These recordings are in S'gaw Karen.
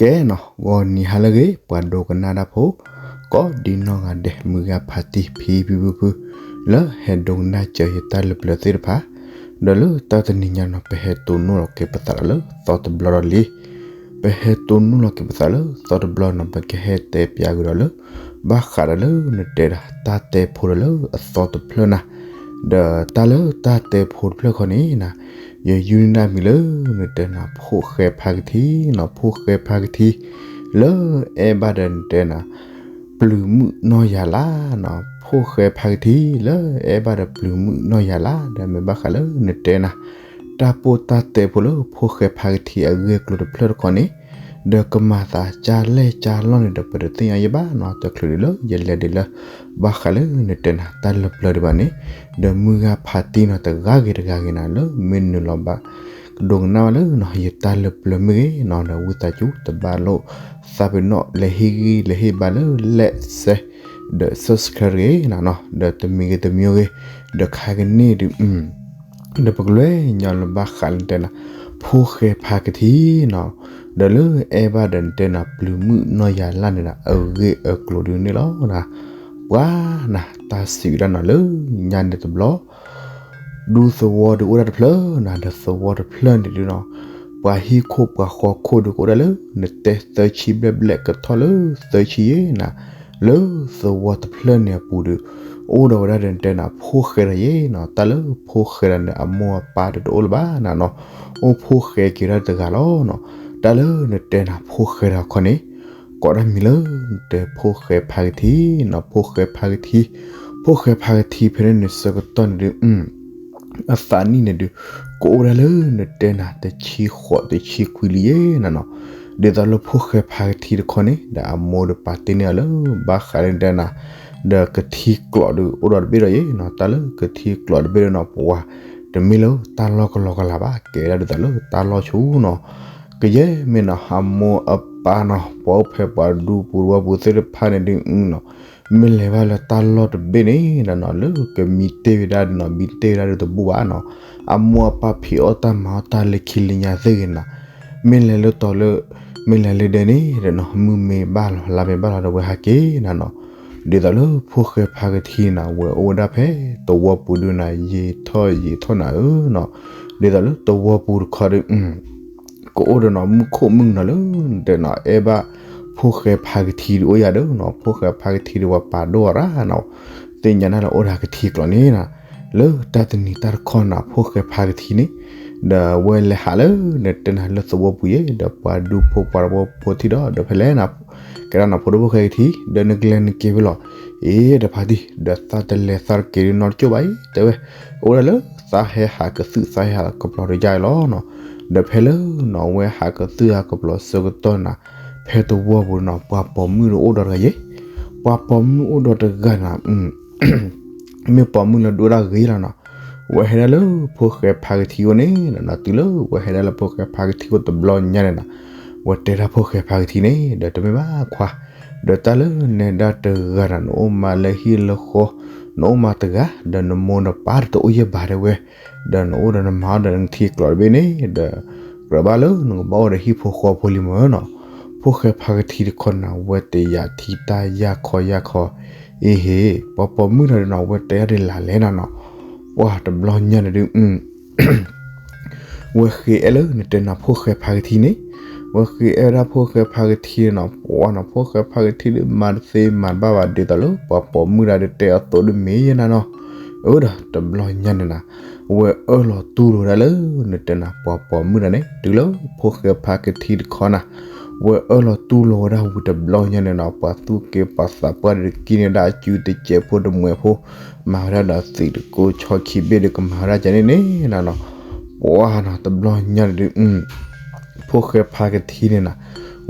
ကဲနီၤ ဂီၤနံၤဟါလၢအဂ့ၤ ပှၤဒိကနၣ်တၢ်ဖိ ကိးဒံနီၢ်ဂၤဒဲး မုၢ်ဂၤဖးတံၢ်ဖံဖံဖုဖု လၢဟဲဒိကနၣ်စၢၤယတၢ်လၢပျၢၤသ့ၣ်တဖၣ်, ဒီးလၢတၢ်တနံၤညါနီၤ ပဟဲတိၢ်နီၣ်လီၤက့ၤပသးဒီးလၢသီတဘျီဒီးလံ. ပဟဲတိၢ်နီၣ်လီၤက့ၤပသးလၢသီတဘျီနီၤ ပကဟဲတဲပၠးကဒီးလၢ ဘၣ်ဃးဒီးလၢနတဲဒၣ်တၢ်တဲဖိဒီးလၢအသီတဖျၢၣ်နၤ, ဒီးတၢ်လၢတၢ်တဲဖိတဖျၢၣ်ခီန့ၣ်နၤ ယယူၢ်န့ၢ်ဒၣ်မံၤလၢ နတဲနၤ ဖိၣ်ဃဲဖါကထံနီၤ, ဖိၣ်ဃဲဖါကထံ လၢအဲၣ်ဘၣ်ဒီးနတဲနၤ ပျုၤမုၣ်နီၢ်ယၤလါနီၤ, ဖိၣ်ဃဲဖါကထံ လၢအဲၣ်ဘၣ်ဒီးပျုၤမုၣ်နီၢ်ယၤလါ ဒီးမ့ၢ်ဘၣ်ဃးလၢနတဲနၤ တၢ်ပိၢ်တၢ်တဲဖိလၢဖိၣ်ဃဲဖါကထံအဂ့ၢ်အကျိၤတဖျၢၣ်တခီန့ၣ်, ဒီးကမၤသးကၢ်လဲၢ်ကၢ်လီၢ်န့ၣ်ဒီး ပတသ့ၣ်ညါယဲဘၣ်နီၤ, တချုးဒံးလၢယလဲၤဒံးလၢ ဘၣ်ဃးလၢနတဲနၤ တၢ်လၢပျၢၤဒံးဘၣ်န့ၣ်, ဒီးမုၢ်ဂၤဖးတံၢ်နီၤ တဂၤဂ့ၤတဂၤဂ့ၤနၤ လၢမ့ၢ်နုာ်လီၤဘၣ် ကဒိကနၣ်ဘၣ်လၢနီၤ ယတၢ်လၢပျၢၤမ့ၢ်ဂ့ၤနီၤ ဒီးဝံသးစူၤ တဘၣ်လိၣ်သးပ့ၤနီၣ် လဲၤဟ့ၣ်ဂံၢ်လဲၤဟ့ၣ်ဘါလၢ like share ဒီး subscribe တဂ့ၤနၤနီၤ, ဒီးတမံၤဂ့ၤတမံၤဂ့ၤ ဒီးခါကန့ၢ်ဒုး ဒီးပကလဲၤညီလၢဘၣ်ဃးလၢနတဲနၤ ဖိၣ်ဃဲဖါကထံနီၤ, ဒီးလၢအဲၣ်ဘၣ်ဒီးနတဲနၤ ပျုၤမုၣ်နီၢ်ယၤလါန့ၣ်နၤ အဂ့ၢ်အကျိၤဒုးန့ၣ်လီၤနၤ, ပှၤနၤ တၢ်စံးဝဲဒၣ်နီၤ လၢညါန့ၣ်တဘျီ ဒူသဝီဒုးအိၣ်ဒၣ်တဖျၢၣ်နၤ, ဒီးသဝီတဖျၢၣ်န့ၣ်ဒုးနီၤ ပှၤဟံၣ်ခိၣ်ပှၤဃီခိၣ်ဒုးကအိၣ်ဒၣ်လၢ နတဲသၢဆံဘျဲၣ်ဘျဲၣ်ကထီၣ်လၢသၢဆံယဲနၤ, လၢသဝီတဖျၢၣ်န့ၣ်အပူၤဒုး အိၣ်ဒီးဝဲဒၣ်ဒီးနတဲနၤ ဖိၣ်ဃဲဒီးယဲနီၤ, တၢ်လၢဖိၣ်ဃဲဒီးန့ၣ် အမိၢ်အပၢ်ဒီးတအိၣ်လၢၤဘၣ်နၤနီၤ, အိၣ်ဖိၣ်ဃဲက့ၤဒၣ်တဂၤလီၤနီၤ, တၢ်လၢနတဲနၤ ဖိၣ်ဃဲဒီးခီန့ၣ် ကိးဒၣ်မံၤလၢ နတဲဖိၣ်ဃဲဖါကထံနီၤ, ဖိၣ်ဃဲဖါကထံ, ဖိၣ်ဃဲဖါကထံဖဲန့ၣ်န့ၣ် ဆၢကတီၢ်န့ၣ်ဒုး အသးနံၣ်န့ၣ်ဒုး ကအိၣ်ဝဲဒၣ်လၢနတဲနၤ တဆံဃိးတဆံခွံလံယဲနၤနီၤ, ဒ်သိးလၢဖိၣ်ဃဲဖါကထံတခီန့ၣ် ဒီးအမိၢ်ဒီးပာ်တ့ၢ်န့ၢ်အီၤလၢ ဘၣ်ဃးလၢနတဲနၤ ဒီးကထံကျိးဒုး အိၣ်ဒီးတဘ့ၣ်ဒီးယဲနီၤ, တၢ်လၢကထံကျိးတဘ့ၣ်ဒီးနီၤ ပှၤ တမ့ၢ်လၢတၢ်လီၢ်ကလီကလၤဘၣ်, ကဲဒၣ်ဒ်သိးလၢတၢ်လီၢ်ဆူနီၤ, ကယဲၢ်မ့ၢ်နီၤ အမိၢ်အပၢ်နီၤ ပှၤအိၣ်ဖဲပှၤဒူပူၤဝီပူၤသ့ၣ်တဖၣ်န့ၣ်ဒုးနီၤ မ့ၢ်လဲၤဘၣ်လၢတၢ်လီၢ်တဘ့ၣ်န့ၣ်နၤနီၤ လၢကမံတ့ၢ်ဝဲဒၣ်နီၤ မံတ့ၢ်ဝဲဒၣ်ဒီးတဘူၣ်ဘၣ်နီၤ, အမိၢ်အပၢ်ဖံးအီၣ်တၢ်မၤအီၣ်တၢ်လၢခံလၢညါသ့ၣ်ဂ့ၤနၤ, မ့ၢ်လဲၤလၢတီၤလၢ မ့ၢ်လဲၤလၢဒဲန့ၣ်ဒီးနီၤ မုၢ်မ့ၢ်ဘၣ်လီၤ လါမ့ၢ်ဘၣ်လီၤဒီးဝဲဟးက့ၤနၤနီၤ, ဒ်သိးလၢဖိၣ်ဃဲဖါကထံနၤ ဝဲအိၣ်ဝဲဒၣ်ဖဲသဝီပူၤဒုးနၤ ယံာ်ထီၣ်ယံာ်ထီၣ်နၤဧၢနီၤ, ဒ်သိးလၢသဝီပူၤတခီဒုး ကအိၣ်ဒီးနီၤ မုၢ်ခိၣ်မုၢ်ကနီၤလၢ နတဲနီၤ အဲၣ်ဘၣ် ဖိၣ်ဃဲဖါကထံဒုးအိၣ်ယၤဒီးနီၤ ဖိၣ်ဃဲဖါကထံဒုးပှၤပာ်ဒိၣ်အီၤရၣ်နီၤ, သ့ၣ်ညါနၤလၢအိၣ်ဒီးကထံကျိးန့ၣ်နီၤ, လၢတၢ်တနံၤတၢ်တခီနၤ ဖိၣ်ဃဲဖါကထံန့ၣ် ဒီးဝဲလဲၤဟးလၢ နတဲနၤလၢသဝီပူၤယဲ ဒီးပှၤဒူဖိပှၤတဝီဖိထံဒီး ဒီးဖဲလဲၣ်နၤ ကဲဒၣ်နၤဖိဒိၣ်ဖိၣ်ဃဲကထံ ဒီးနကလဲၤနက့ၤဝဲလီၤ, အ့ ဒီးဖါတံၢ် ဒီးသးတလဲၤသးတက့ၤဒုးနီတကၠိၢ်ဘၣ်အံၤ တဲဝဲ, အိၣ်ဒၣ်လၢ သးဟဲဟးကသုၣ်သးဟဲဟးကပျီၤတယါအံၤလီၤနီၤ, ဒီးဖဲလၢနီၤ ဝဲဟးကသုၣ်ဟးကပျီၤဆၢကတီၢ်နၤ ဖဲသဝီပူၤနီၤ ပှၤပိာ်မုၣ်ဒုးအိၣ်ဒီးတဂၤယဲ, ပှၤပိာ်မုၣ်အိၣ်ဒီးတဂၤနၤ မ့ၢ်ပိာ်မုၣ်လၢဒုးအိၣ်ဒၣ်ဂ့ၤလီၤနီၤ, ဝဲဟဲဒၣ်လၢဖိၣ်ဃဲဖါကထံအိၣ်န့ၣ်နီၤ တုၤလၢဝဲဟဲဒၣ်လၢဖိၣ်ဃဲဖါကထံအိၣ်တဘျီညါန့ၣ်နီၤ, ဝဲတဲဒၣ်ဖိၣ်ဃဲဖါကထံန့ၣ် ဒီးတမ့ၢ်ဘၣ်ခွါ, ဒီးတၢ်လၢနဲဒၣ်တဂၤနၤ နအိၣ်မးလၢဟံၣ်လၢဃီ, နအိၣ်မးတဂၤ, ဒီးနမိၢ်နပၢ်တအိၣ်ယဲၢ်ဘၣ်တဲဝဲ, ဒီးနအိၣ်ဒီးနမါအိၣ်ဒီးနကထံကျိးတဘ့ၣ်န့ၣ် ဒီး ကြၢးဘၣ်လၢနကဘၣ်အိၣ်ဒီးဟံၣ်ဖိဃီဖိလံမၢ်နီၤ, ဖိၣ်ဃဲဖါကထံတခီနၤ ဝဲတယာ်ထံတၢ်ယၢ်ခီယၢ်ခီ, အ့ဟ့ၣ် ပှၤပိာ်မုၣ်တဂၤဒုးနီၤ ဝဲတဲဒၣ်ဒ်လဲၣ်လဲၣ်နၤနီၤ, ပှၤတဘျီညါန့ၣ်ဒုး ဝဲဃ့အဲၣ်လၢနတဲနၤဖိၣ်ဃဲဖါကထံန့ၣ်, ဝဲဃ့အဲၣ်ဝဲဒၣ်ဖိၣ်ဃဲဖါကထံန့ၣ်နီၤ, ပှၤနီၤ ဖိၣ်ဃဲဖါကထံဒုးမၤတသ့မၤတဘၣ်ဘၣ် ဒ်သိးလၢပှၤပိာ်မုၣ်တဂၤဒုးတဲအီၤသိးဒုးမ့ၢ်ယဲနၤနီၤ, အၢဒီးတဘျီညါန့ၣ်နၤ, ဝဲအၢၣ်လီၤတူၢ်လိာ်ဝဲဒၣ်လၢ နတဲနၤပှၤပိာ်မုၣ်တဂၤန့ၣ် တုၤလၢဖိၣ်ဃဲဖါကထံတခီနၤ, ဝဲအၢၣ်လီၤတူၢ်လိာ်ဝဲဒၣ်ဝံၤတဘျီညါန့ၣ်နီၤ ပှၤသူၣ်က့ပှၤသးပှၢ်ဒုးတကံန့ၢ်ဝဲဒၣ်အစုတစဲးဖိတမှဲးဖိ, မၤဝဲဒၣ်ဒီးသံးတကိးဆီခံဘ့ၣ်ဒုးကမၤဝဲဒၣ်ကန့ၣ်န့ၣ်နၤနီၤ, ပှၤနီၤ တဘျီညါန့ၣ်ဒုး ဖိၣ်ဃဲဖါကထံန့ၣ်နၤ,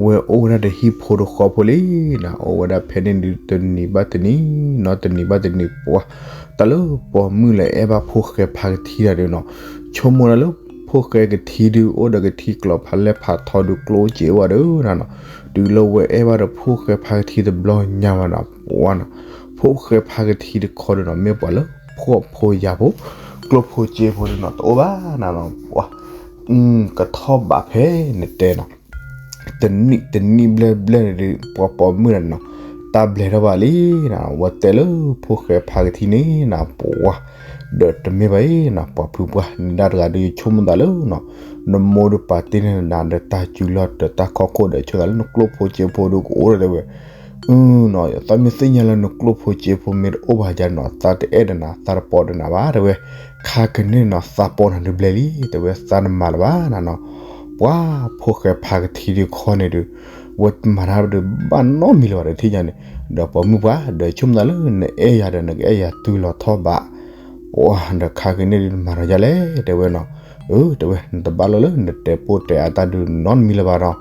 ဝဲအိၣ်ဝဲဒၣ်ဒီးဟံၣ်ဖိတဃီဖိလံနၤ, အိၣ်ဝဲဒၣ်ဖဲန့ၣ်ဒုးတနံၤဘၣ်တနံၤ, နီတနံၤဘၣ်တနံၤပှၤ, တၢ်လၢပိာ်မုၣ်လၢအဲၣ်ဘၣ်ဖိၣ်ဃဲဖါကထံတဂၤဒုးနီၤ, ဆိကမိၣ်ဒၣ်လၢ ဖိၣ်ဃဲကထံဒုးအိၣ်ဒီးကထံကျိးဖးလဲၢ်ဖးထီဒုးကျိၣ်အိၣ်စ့အိၣ်ဝဲဒၣ်နၤနီၤ, တုၤလၢဝဲအဲၣ်ဘၣ်ဒီးဖိၣ်ဃဲဖါကထံတဘျီညါဘၣ်နၤ, ပှၤနီၤ, ဖိၣ်ဃဲဖါကထံတခီဒုးနီၤ မ့ၢ်ပှၤလၢဖှီၣ်ဖိယာ်ဖိ, ကျိၣ်ဖိစ့ဖိဒုးနီၤ တအိၣ်ဘၣ်နၤနီၤ, ပှၤ ကထီၣ်ဘးဖဲနတဲနီၤ, တနံၣ်တနံၣ်ဘျဲၣ်ဘျဲၣ်န့ၣ်ဒီး ပှၤပိာ်မုၣ်တဂၤန့ၣ်နီၤ တၢ်ဘျဲးထီၣ်ဘၣ်လံနီၤ, ဝဲတဲလၢဖိၣ်ဃဲဖါကထံန့ၣ်နီၤ ပှၤ ဒီးတမ့ၢ်ဘၣ်အံၤနီၤ ပှၤဖုပှၢ် နဒါတဂၤဒီး ယဆိကမိၣ်သးလၢနီၤ နမိၢ်ဒီးပာ်တ့ၢ်န့ၢ်နၤဒီးတၢ်စုလီၢ်ဒီးတၢ်ခီၣ်ခိၣ်ဒီး ဆိသးလၢနကျိၣ်ဖိစ့ဖိဒီးကအိၣ်ဒီးတဲဝဲ အၢနီၤ သးမ့ၢ်သ့ၣ်ညါလၢနကျိၣ်ဖိစ့ဖိမ့ၢ်တအိၣ်ဘၣ်ယၤနီၤ သးတအဲၣ်ဒီးနၤ သးတပိာ်ဒီးနၤဘၣ် တဲဝဲ, ခါကန့ၣ်နီၤ သးပိာ်နၤဒုးဘျဲလံ တဲဝဲ သးနမၤလၢၤဘၣ်နၤနီၤ, ပှၤဖိၣ်ဃဲဖါကထံဒုးခီန့ၣ်ဒုး ဝဲမၤတၢ်ဒုးဘၣ်နီတမံၤလၢၤဘၣ်ဒီးထံၣ်ညါန့ၣ်, ဒီးပိာ်မုၣ်ပှၢ် ဒီးဆိကမိၣ်သးလၢနအဲၣ်ယၤဒီး နကအဲၣ်ယၤတုၤလီၤထီၣ်ဘး ပှၤဒီးခါကန့ၣ်ဒုးနမၤတၢ်ဒ်လဲၣ် တဲဝဲနီၤ, အၢ တဲဝဲ နတဘၣ်လိာ်လၢနတဲပိၢ်တဲအတၢ်ဒုးနီတမံၤလၢၤဘၣ်ဒီး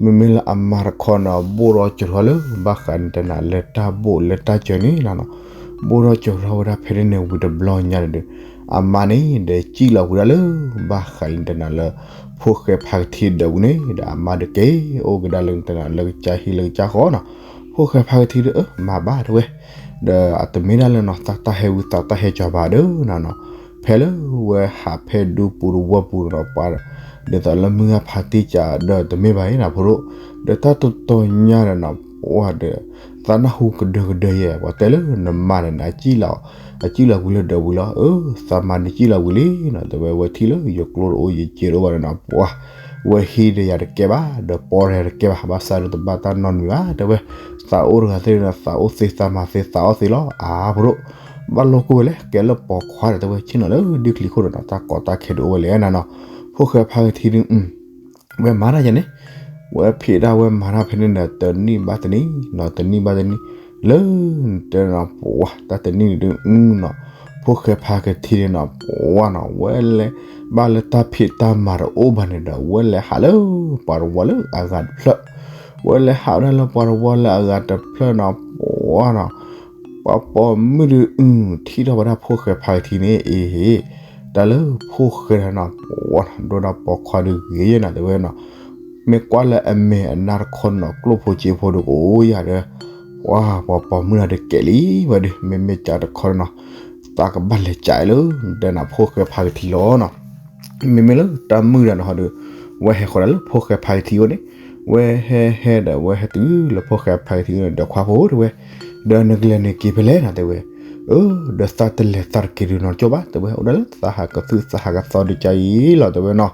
မ့မ့ၢ်လၢအမါတခီနီၤ ဘိၣ်ဒီးစှၤထီၣ်လၢ ဘၣ်ဃးန့ၣ်တဲနၤလၢတၢ်ဘိၣ်လၢတၢ်စၢၤန့ၣ်နီၤ, ဘိၣ်ဒီးစှၤထီၣ်ဝဲဒၣ်ဖဲန့ၣ်န့ၣ်ဝံၤတဘျီညါန့ၣ်ဒီး အမါန့ၣ်ဒီးစံၣ်လီၤဝံၤဒၣ်လၢ ဘၣ်ဃးန့ၣ်တဲနၤလၢ ဖိၣ်ဃဲဖါကထံဒီးဝံၤန့ၣ် ဒီးအမါဒီးက့ၤအိၣ်ကဒါလၢတဲနၤလၢကစၢ်ဟံၣ်လၢကစၢ်ဃီနီၤ, ဖိၣ်ဃဲဖါကထံဒီး အၢ မၤဘၣ်တဲဝဲ ဒီးအတမ့ၢ်ဒၣ်လၢနီၤ သးတၢ်ဟဲဝံသးတၢ်ဟဲကၠီၤဘၣ်ဒီးနီၤနီၤ, ဖဲလၢဝဲဟးဖဲဒူပူၤတဝီပူၤနီၤ ပှၤ ဒ်သိးလၢမုၢ်ဂၢ်ဖးတံၢ်ကးဒီးတမ့ၢ်ဘၣ်အံၤနီၤ ဖိဒိၣ်, ဒီးတၢ်တတီၤညါဒီးနီၤ ပှၤဒီး သးနၢ်ဟူကဒၢကဒၢယဲ ပှၤတဲလၢနမါန့ၣ် အစံၣ်လီၤ အစံၣ်လီၤဝံၤလၢဒီးဝံၤလီၤ, အၢ သးမါန့ၣ်စံၣ်လီၤဝံၤလံနီၤ တဲဝဲ ဝဲထံၣ်လၢယကျိတအိၣ်ယစ့တအိၣ်ဘၣ်ဒီးနီၤ ပှၤ ဝဲဟံးဒီးယၤတကဲဘၣ် ဒီးပိာ်ဒီးယၤတကဲဘၣ် ဘၣ်ဆၣ်ဒီးတဘၣ်တၢ်နီတမံၤဘၣ် တဲဝဲ, သးအိၣ်တဂၤသ့ၣ်ဒီး သးအိၣ်သ့သးမၤသ့သးအီၣ်သ့လီၤ အါ ဖိဒိၣ်, ဘၣ်လိာ်ကွံာ်ဝဲလဲၣ် ကဲလၢပိာ်ခွါဒီးတဲဝဲ ဆ့ၣ်နီၤလၢဒုးချံခိၣ်ဒီးနီၤ တၢ်ကီတၢ်ခဲဒုးအိၣ်ဝဲလဲၣ်နၤနီၤ, ဖိၣ်ဃဲဖါကထံဒီး ဝဲမၤတၢ်ယဲန့ၣ်, ဝဲဖံးတၢ်ဝဲမၤတၢ်ဖဲန့ၣ်ဒီး တနံၣ်ဘၣ်တနံၣ်နီၤ တနံၣ်ဘၣ်တနံၣ်, လၢနတဲနီၤ ပှၤတၢ်တနံၣ်န့ၣ်ဒုးနီၤ, ဖိၣ်ဃဲဖါကထံန့ၣ်နီၤ ပှၤနီၤ ဝဲလဲၤ ဘၣ်လၢတၢ်ဖံးတၢ်မၤတအိၣ်ဘၣ်န့ၣ်ဒီး ဝဲလဲၤဟးလၢ ပှၤတဝီလၢအဂၤတဖျၢၣ်, ဝဲလဲၤဟးဝဲဒၣ်လၢပှၤတဝီလၢအဂၤတဖျၢၣ်နီၤ ပှၤနီၤ ပှၤပိာ်မုၣ်ဒုး ထံၣ်ထီၣ်ဝဲဒၣ်ဖိၣ်ဃဲဖါကထံန့ၣ် အ့ဟ့ၣ်, တၢ်လၢဖိၣ်ဃဲတဂၤနီၤ ပှၤနီၤ ဒိၣ်ဒီးပိာ်ခွါဒုးဂ့ၤယဲၢ်နၤတဲဝဲနီၤ, မ့ၢ်ကွၢ်လၢအမဲာ်အနါတခီနီၤ ကျိၣ်ဖိစ့ဖိဒုးကအိၣ်ယၤဒီး, ပှၤ ပှၤပိာ်မုၣ်တဂၤဒုးကဲးလံဝဲဒုး မ့မ့ၢ်ကးတခီနီၤ, သးကဘၣ်လဲၤကးလၢ တဲနၤဖိၣ်ဃဲဖါကထံလီၤနီၤ မ့မ့ၢ်လၢတၢ်မုာ်တၢ်နီၤဟီဒီး ဝဲဟဲဃီၤဒၣ်လၢဖိၣ်ဃဲဖါကထံအိၣ်န့ၣ်, ဝဲဟဲဟဲဒီးဝဲဟဲတုၤလၢဖိၣ်ဃဲဖါကထံအိၣ်န့ၣ် ဒီးခွါဖိတဲဝဲ, ဒီးနကလဲၤန့ၣ်က့ၤဖဲလဲၣ်နၤတဲဝဲ, အၢ ဒီးသးတလဲၤသးတက့ၤဒုးနီတကၠိၢ်ဘၣ်တဲဝဲ အိၣ်ဒၣ်လၢသးဟးကသုၣ်သးဟးကသီဒုးကါအံၤလီၤတဲဝဲနီၤ,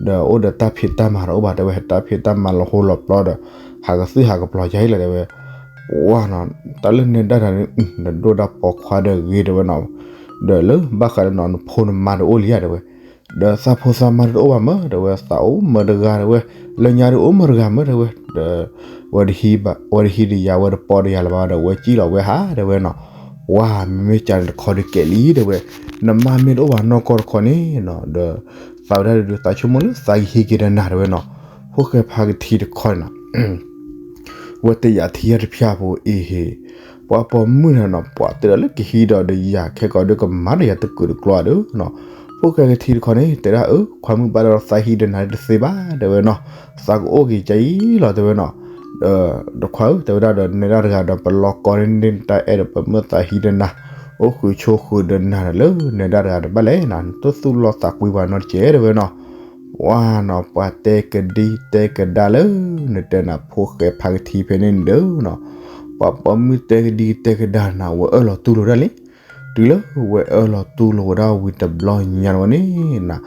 ဒီးအိၣ်ဒီးတၢ်ဖံးတၢ်မၤတအိၣ်ဘၣ်တဲဝဲ တၢ်ဖံးတၢ်မၤလီၤဟိလီၤပျီဒီး ဟးကသုၣ်ဟးကပျီကါအံၤလီၤတဲဝဲ ပှၤနီၤ တၢ်လၢနဲဒၣ်တၢ်န့ၣ် နဒိၣ်ဒၣ်ပိာ်ခွါဒီးဂ့ၤတဲဝဲနီၤ, ဒီးလၢဘၣ်ဃးဒီးနီၤ နဖိနမါတအိၣ်လံဧါတဲဝဲ, ဒီးသးဖိသးမါတအိၣ်ဘၣ်မၢတဲဝဲ သးအိၣ်မၢတဂၤတဲဝဲ, လၢညါဒုးအိၣ်မၢတဂၤမၢတဲဝဲ, ဒီး ဝဲတဟံးဘၣ် ဝဲတဟံးဒီးယၤ ဝဲတပိာ်ဒီးယၤလၢၤဘၣ်ဒီး ဝဲစံၣ်လီၤဝဲဟးတဲဝဲနီၤ, ပှၤမ့မ့ၢ်ကးန့ၣ်တခီဒုးကဲးလံတဲဝဲ, နမါမ့ၢ်တအိၣ်ဘၣ်နီၢ်ကီၢ်တခီန့ၣ်နီၤ ဒီး သးဝဲဒၣ်ဒုးသးဆိကမိၣ်လၢသးကဟံးက့ၤဒီးနၤတဲဝဲနီၤ, ဖိၣ်ဃဲဖါကထံတခီန့ၣ်နီၤ ဝဲတယာ်ထံယဲၢ်တဖၠၣ်ဖိအ့ဟ့ၣ်, ပှၤပိာ်မုၣ်တဂၤနီၤ ပှၤတဲဒၣ်လၢကဟံးဒီးဒီးယၤခဲကိာ်ဒီးကမၤဒီးယၤတကုာ်တကျီဒီးနီၤ, ဖိၣ်ဃဲကထံတခီန့ၣ် တဲဒၣ်အၢ ခွါမုၣ်ဘၣ်ဒီးသးဟံးဒီးနၤတသ့ဘၣ်တဲဝဲနီၤ, သးကအိၣ်က့ၤကါအံၤလီၤတဲဝဲနီၤ, ဒီးခွါဧၢ တဲဝဲဒၣ်ဒီးနဲဒၣ်တဂၤဒီး ပလီၢ်ကီၢ်န့ၣ်န့ၣ် တၢ်အဲၣ်ဒီးပမ့ၢ်သးဟံးဒီးနၤ, အိၣ်ဃုာ်ဆိးဃုာ်ဒီးနၤဒီးလၢနဲဒၣ်တဂၤတဘၣ်လဲၣ်နီၤ နတသူၣ်လီသးကွံပှၤနီတကဲတဲဝဲနီၤ ပှၤနီၤ ပှၤတဲကဒံတဲကဒါလၢ နတဲနၤဖိၣ်ဃဲဖါကထံဖဲန့ၣ်န့ၣ်ဒီးနီၤ, ပှၤပိာ်မုၣ်တဲကဒံတဲကဒါနၤ ဝဲအၢၣ်လီၤတူၢ်လိာ်ဝဲဒၣ်လံ, တုၤလၢဝဲအၢၣ်လီၤတူၢ်လိာ်ဝဲဒၣ်ဝံၤတဘျီညါဝဲန့ၣ်နီၤ,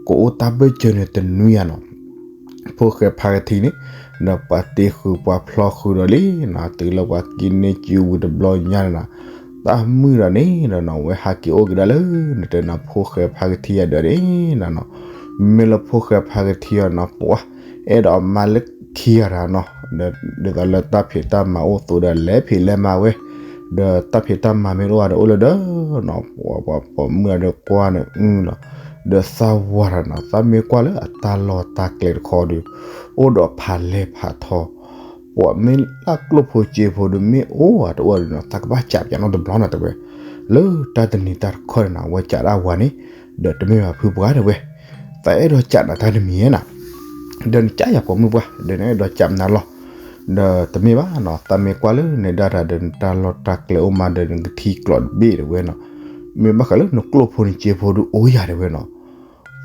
ကအိၣ်တၢ်ဘၢၣ်စၢၤန့ၣ်တနွံဧါနီၤ ဖိၣ်ဃဲဖါကထံန့ၣ် ဒီးပှၤတ့ဃုာ်ပှၤဖျီဃုာ်ဒီးလံနီၤ, တုၤလၢပှၤက့ၤန့ၢ်စုဝံၤတဘျီညါန့ၣ်နီၤ, တၢ်မုာ်ဒီးန့ၣ်ဒီးနီၤ ဝဲဟးက့ၤအိၣ်က့ၤဒၣ်လၢ နတဲနၤဖိၣ်ဃဲဖါကထံအဒၢးန့ၣ်နီၤ, မ့ၢ်လၢဖိၣ်ဃဲဖါကထံအီၤနီၤ ပှၤ အဲၣ်ဒိးအမါလၢခံဂၤတဂၤနီၤ, ဒီးဒ်သိးလၢတၢ်ဖံးတၢ်မၤအိၣ်သိးဒီးလဲၤဖံးလဲၤမၤဝဲ, ဒီးတၢ်ဖံးတၢ်မၤမ့ၢ်တအိၣ်ဘၣ်ဒီးအိၣ်လၢဒီးနီၤ, ပှၤ ပှၤပိာ်မုၣ်ဒီးကွၢ်န့ၣ်အုနီၤ, ဒီးသးဝၤတဂၤနီၤ သးမ့ၢ်ကွၢ်လၢအတၢ်လီၢ်တၢ်ကျဲတခီဒီး အိၣ်ဒီးဖးလဲၢ်ဖးထီ, ပှၤမ့ၢ်လၢကျိၣ်ဖိစ့ဖိဒီးမ့ၢ်အိၣ်ဧါတအိၣ်ဧါဒီးနီၤ သးကဘၣ်ကးပနီတဘျီနီၤတဲဝဲ, လၢတၢ်တနံၤတၢ်တခီန့ၣ်နီၤ ဝဲကးဒၣ်ဝၤန့ၣ်, ဒီးတမ့ၢ်ဘၣ်ဖုပှၢ်တဲဝဲ, သးအဲၣ်ဒိးကးနၤတၢ်တမံၤဧါနီၤ, ဒီးနကးယၤပိာ်မုၣ်ပှၢ် ဒီးနအဲၣ်ဒိးကးနၤလီၤ, ဒီးတမ့ၢ်ဘၣ်နီၤ သးမ့ၢ်ကွၢ်လၢနဲဒၣ်တၢ်ဒီး နတၢ်လီၢ်တၢ်ကျဲအိၣ်မးဒီး နကထံကျိးတဘ့ၣ်တဲဝဲနီၤ, မ့ၢ်ဘၣ်ဃးလၢနကျိၣ်ဖိနစ့ဖိဒီးအိၣ်ယၤတဲဝဲနီၤ,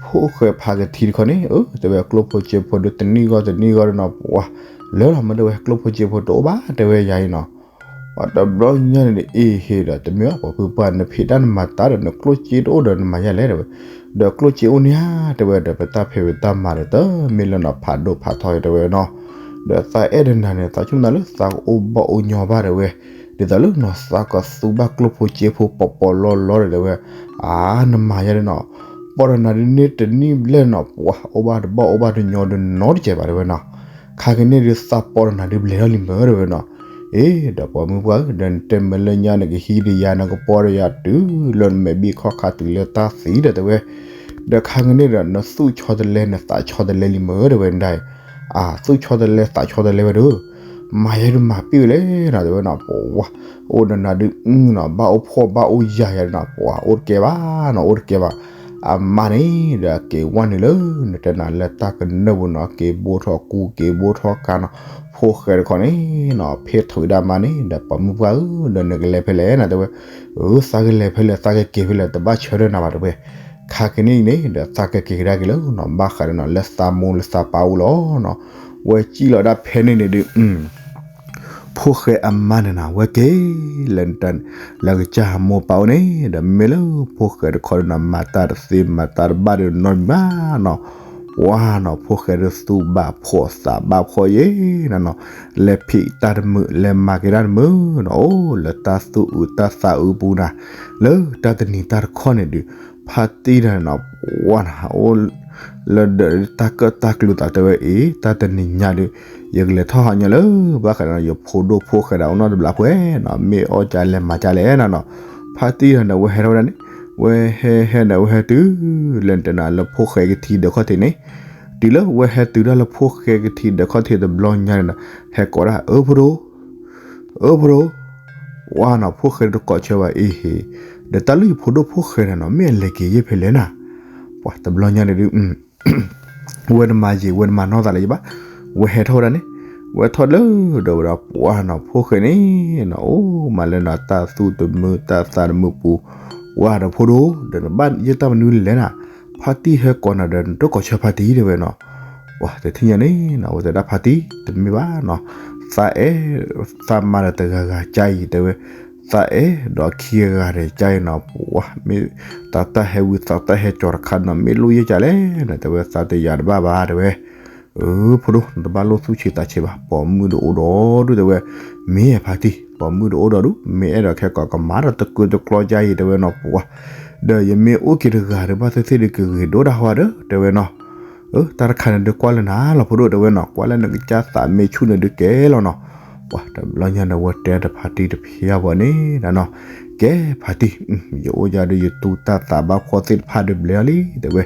ဖိၣ်ဃဲဖးကထံတခီန့ၣ် အၢ တဲဝဲ ကျိၣ်ဖိစ့ဖိဒီးတနံၣ်ဂီၢ်တနံၣ်ဂီၢ်ဒီးနီၤ ပှၤ လၢလီၤမ့ၢ်တဲဝဲ ကျိၣ်ဖိစ့ဖိတအိၣ်ဘၣ် တဲဝဲယၤအံၤနီၤ ပှၤတဘျီညါန့ၣ်အ့ဟ့ဒီး တမ့ၢ်ဘၣ် ပှၤဖုပှၢ် နဖံးတၢ်နမၤတၢ်ဒီး နကျိၣ်စ့တအိၣ်ဒီးနမၤယၤလဲၣ် တဲဝဲ, ဒီးကျိၣ်စ့အိၣ်န့ၣ်ဧါ တဲဝဲ ဒီးပတၢ်ဖံးပတၢ်မၤဒီး တမ့ၢ်လၢနီၤ ဖးဒိၣ်ဖးထီယၤ တဲဝဲနီၤ, ဒီးသးအဲၣ်ဒီးနၤန့ၣ် သးဆိကမိၣ်လၢသးကအိၣ်ဘၣ်အိၣ်ညီဘၣ် တဲဝဲ, ဒ်သိးလၢနီၤ သးကသူဘၣ်ကျိၣ်ဖိစ့ဖိပီၤပီၤလီလီဒီး တဲဝဲ, အါ နမၤယၤဒီးနီၤ ပီၢ်ဒီးနၤဒုးန့ၢ်တနံၣ်ဘျဲၣ်နီၤ ပှၤ အိၣ်ဘၣ်တဘၣ်အိၣ်ဘၣ်တညီဒီးနီတစဲးဘၣ် တဲဝဲနီၤ, ခါက့ၤန့ၣ်ဒုးသးပီၢ်ဒီးနၤဒုးဘျဲၣ်ထီၣ်လံမ့ၢ် တဲဝဲနီၤ, အ့ ဒီးပှၤမုၢ်ပှၢ်ဧၢ ဒီးနတဲမ့ၢ်လၢညါနကဟံးဒီးယၤ နကပီၢ်ဒီးယၤတုၤလၢနမဲာ်ဘံၣ်ခီၣ်ခါတုၤလၢတၢ်သံဒီး တဲဝဲ, ဒီးခါက့ၤန့ၣ်ဒီး နသူၣ်ဆီတလဲ နသးဆီတလဲလံမ့ၢ် တဲဝဲဒၣ်, အါ သူၣ်ဆီတလဲသးဆီတလဲဝဲဒီး မၤယၤဒုးမၤပ့ၢ်ဝဲလဲၣ်နီၤ တဲဝဲနီၤ ပှၤ အိၣ်ဒီးနၤဒုးနီၤ ဘၣ်အိၣ်ဖှီၣ်ဘၣ်အိၣ်ယာ်ယၤနီၤ ပှၤ အိၣ်တကဲဘၣ်နီၤ အိၣ်တကဲဘၣ်, အမါန့ၣ်ဒီးက့ၤဝဲနုာ်လၢ နတဲနၤလၢတၢ်ကနၢၣ်ပူၤနီၤ က့ၤဘိထီၣ်ကူ က့ၤဘိထီၣ်ကါနီၤ, ဖိၣ်ဃဲတခီန့ၣ်နီၤ ဖ့ၣ်ထီၣ်ဝဲဒၣ်မါန့ၣ် ဒီးပှၤမုၢ်ပှၢ်ဧၢ ဒီးနကလဲၤဖဲလဲၣ်နီၤ တဲဝဲ, အၢ သးကလဲၤဖဲလဲၣ် သးကက့ၤဖဲလဲၣ် တဘၣ်ဆၢထၢၣ်နၤဘၣ် တဲဝဲ, ခါက့ၤန့ၣ်အံၤန့ၣ် ဒီးသးကက့ၤကဒါက့ၤလၢနီၤ ဘၣ်ဃးဒီးနီၤ လၢသးမိၢ်လၢသးပၢ်အအိၣ်လီၤနီၤ, ဝဲစံၣ်လီၤဒၣ်ဖဲန့ၣ်န့ၣ်ဒုး ဖိၣ်ဃဲအမါန့ၣ်နီၤ ဝဲက့ၤ လၢ လၢကစၢ်မိၢ်ပၢ်အိၣ်န့ၣ် ဒီးမ့ၢ်လၢဖိၣ်ဃဲတခီဒီးနီၤ မၤတၢ်တသ့မၤတၢ်တဘၣ်ဒီးနီတမံၤဘၣ်နီၤ, ပှၤနီၤ ဖိၣ်ဃဲဒုးသူၣ်ဘၣ်ဖှီၣ်သးဘၣ်ဖှီၣ်ယဲနီၤနီၤ, လဲၤဖံးတၢ်တမုာ် လဲၤမၤက့ၤတၢ်တမုာ်နီၤ အိၣ်လၢတၢ်သူၣ်အုးတၢ်သးအုးပူၤနၤ, လၢတၢ်တနံၤတၢ်တခီန့ၣ်ဒုး ဖါတံၢ်တၢ်န့ၣ်နီၤ ပှၤနီၤ အိၣ် လၢဒီးတၢ်ကၢၣ်တၢ်ကျူသး တဲဝဲအံၤ တၢ်တနံၤညါဒုး ယကလဲၤထီၣ်ဟးညီလၢ ဘၣ်ဃးဒီး ယဖိဒိၣ်ဖိၣ်ဃဲဒီးအိၣ်နီတဘျီပှဲၤနီၤ မ့ၢ်အီၣ်ကလဲၤမၤကလဲၣ်နီၤနီၤ, ဖါတံၢ်တၢ်န့ၣ် ဝဲဟဲထီၣ်ဝဲဒၣ်န့ၣ် ဝဲဟဲဟဲန့ၣ် ဝဲဟဲတုၤ လၢနတဲနၤလၢဖိၣ်ဃဲကထံဒီးခီၣ်ထံးန့ၣ်, တုၤလၢဝဲဟဲတုၤတၢ်လၢဖိၣ်ဃဲကထံဒီးခီၣ်ထံးတဘျီညါန့ၣ်နီၤ ဟဲကိးဒၣ် အၢ ဖိဒိၣ် အၢ ဖိဒိၣ်, ဝါနီၤ ဖိၣ်ဃဲတကိးဆၢဘၣ်အံၤဟ့ၣ်, ဒီးတၢ်လၢယဖိဒိၣ်ဖိၣ်ဃဲန့ၣ်နီၤ မ့ၢ်အလဲၤက့ၤယဲၢ်ဖဲလဲၣ်နၤ, ပှၤတဘျီညါန့ၣ်ဒုး ဝဲတမၤယံာ် ဝဲတမၤနီၢ်သးလၢၤယဘၣ်, ဝဲဟဲထီၣ်ဝဲဒၣ်န့ၣ်, ဝဲထီၣ်လၢဒီးဝဲဒီးပှၤနီၤ ဖိၣ်ဃဲန့ၣ်နီၤ အိၣ်မးလၢနီၤ တၢ်သူၣ်တမုာ်တၢ်သးတမုာ်ပူၤ, ဝါဒီးဖိဒိၣ် ဒီးနဘၣ်ယဲၢ်တၢ်မနုၤလဲၣ်နၤ, ဖါတံၢ်ဟဲကိးနၤဒီး နတကိးဆၢဖါတံၢ်တဲဝဲနီၤ, ပှၤတထံၣ်ညါန့ၣ်နီၤ ဝဲတဲဒၣ်ဖါတံၢ် တမ့ၢ်ဘၣ်နီၤ, သးအဲၣ် သးမၤဒီးတဂၤဂၤကါအံၤတဲဝဲ, သးအဲၣ်ဒီးခံဂၤဂၤဒီးကါအံၤနီၤ ပှၤ မ့ၢ်သးတၢ်ဟဲဝံသးတၢ်ဟဲကၠီၤတခါနီၤ မ့ၢ်လိၣ်ယဲၢ်ကလဲၣ်နီၤ တဲဝဲ သးတယာ်တဘၣ်ဘၣ်တဲဝဲ, အၢ ဖိဒိၣ် နတဘၣ်လိၣ်သူၣ်ဆံးသးဆံးဘၣ် ပိာ်မုၣ်တအိၣ်ဒီးဒုးတဲဝဲ, မ့ၢ်ဖါတံၢ် ပိာ်မုၣ်တအိၣ်ဒီးဒုး မ့ၢ်အဲၣ်ဒိးခဲကိးကမၤဒီးတကုာ်တကျီကါအံၤတဲဝဲနီၤ ပှၤ ဒီးယမ့ၢ်အိၣ်က့ၤတဂၤဒီး ဘၣ်သ့ၣ်သ့ၣ်ဒုးကဂ့ၤဒိၣ်ဒၣ်ဟီဒီး တဲဝဲနီၤ, အၢ တၢ်တခါန့ၣ်ဒုးကွၢ်လၢနၤလီၤ ဖိဒိၣ်တဲဝဲနီၤ ကွၢ်လၢနကစၢ်သးမ့ၢ်ဆူၣ်န့ၣ်ဒုးကဲလီၤနီၤ, ပှၤတဘျီညါန့ၣ် ဝဲတဲဒီးဖါတံၢ်တဖျၢၣ်ဘၣ်န့ၣ်နီၤ, ကဲဖါတံၢ် ယအိၣ်ယၤဒီး ယသူတၢ်သးဘၣ်ဖှီၣ်သ့ၣ်တဖၣ်ဒီးဘျဲၣ်လီၤလံ တဲဝဲ,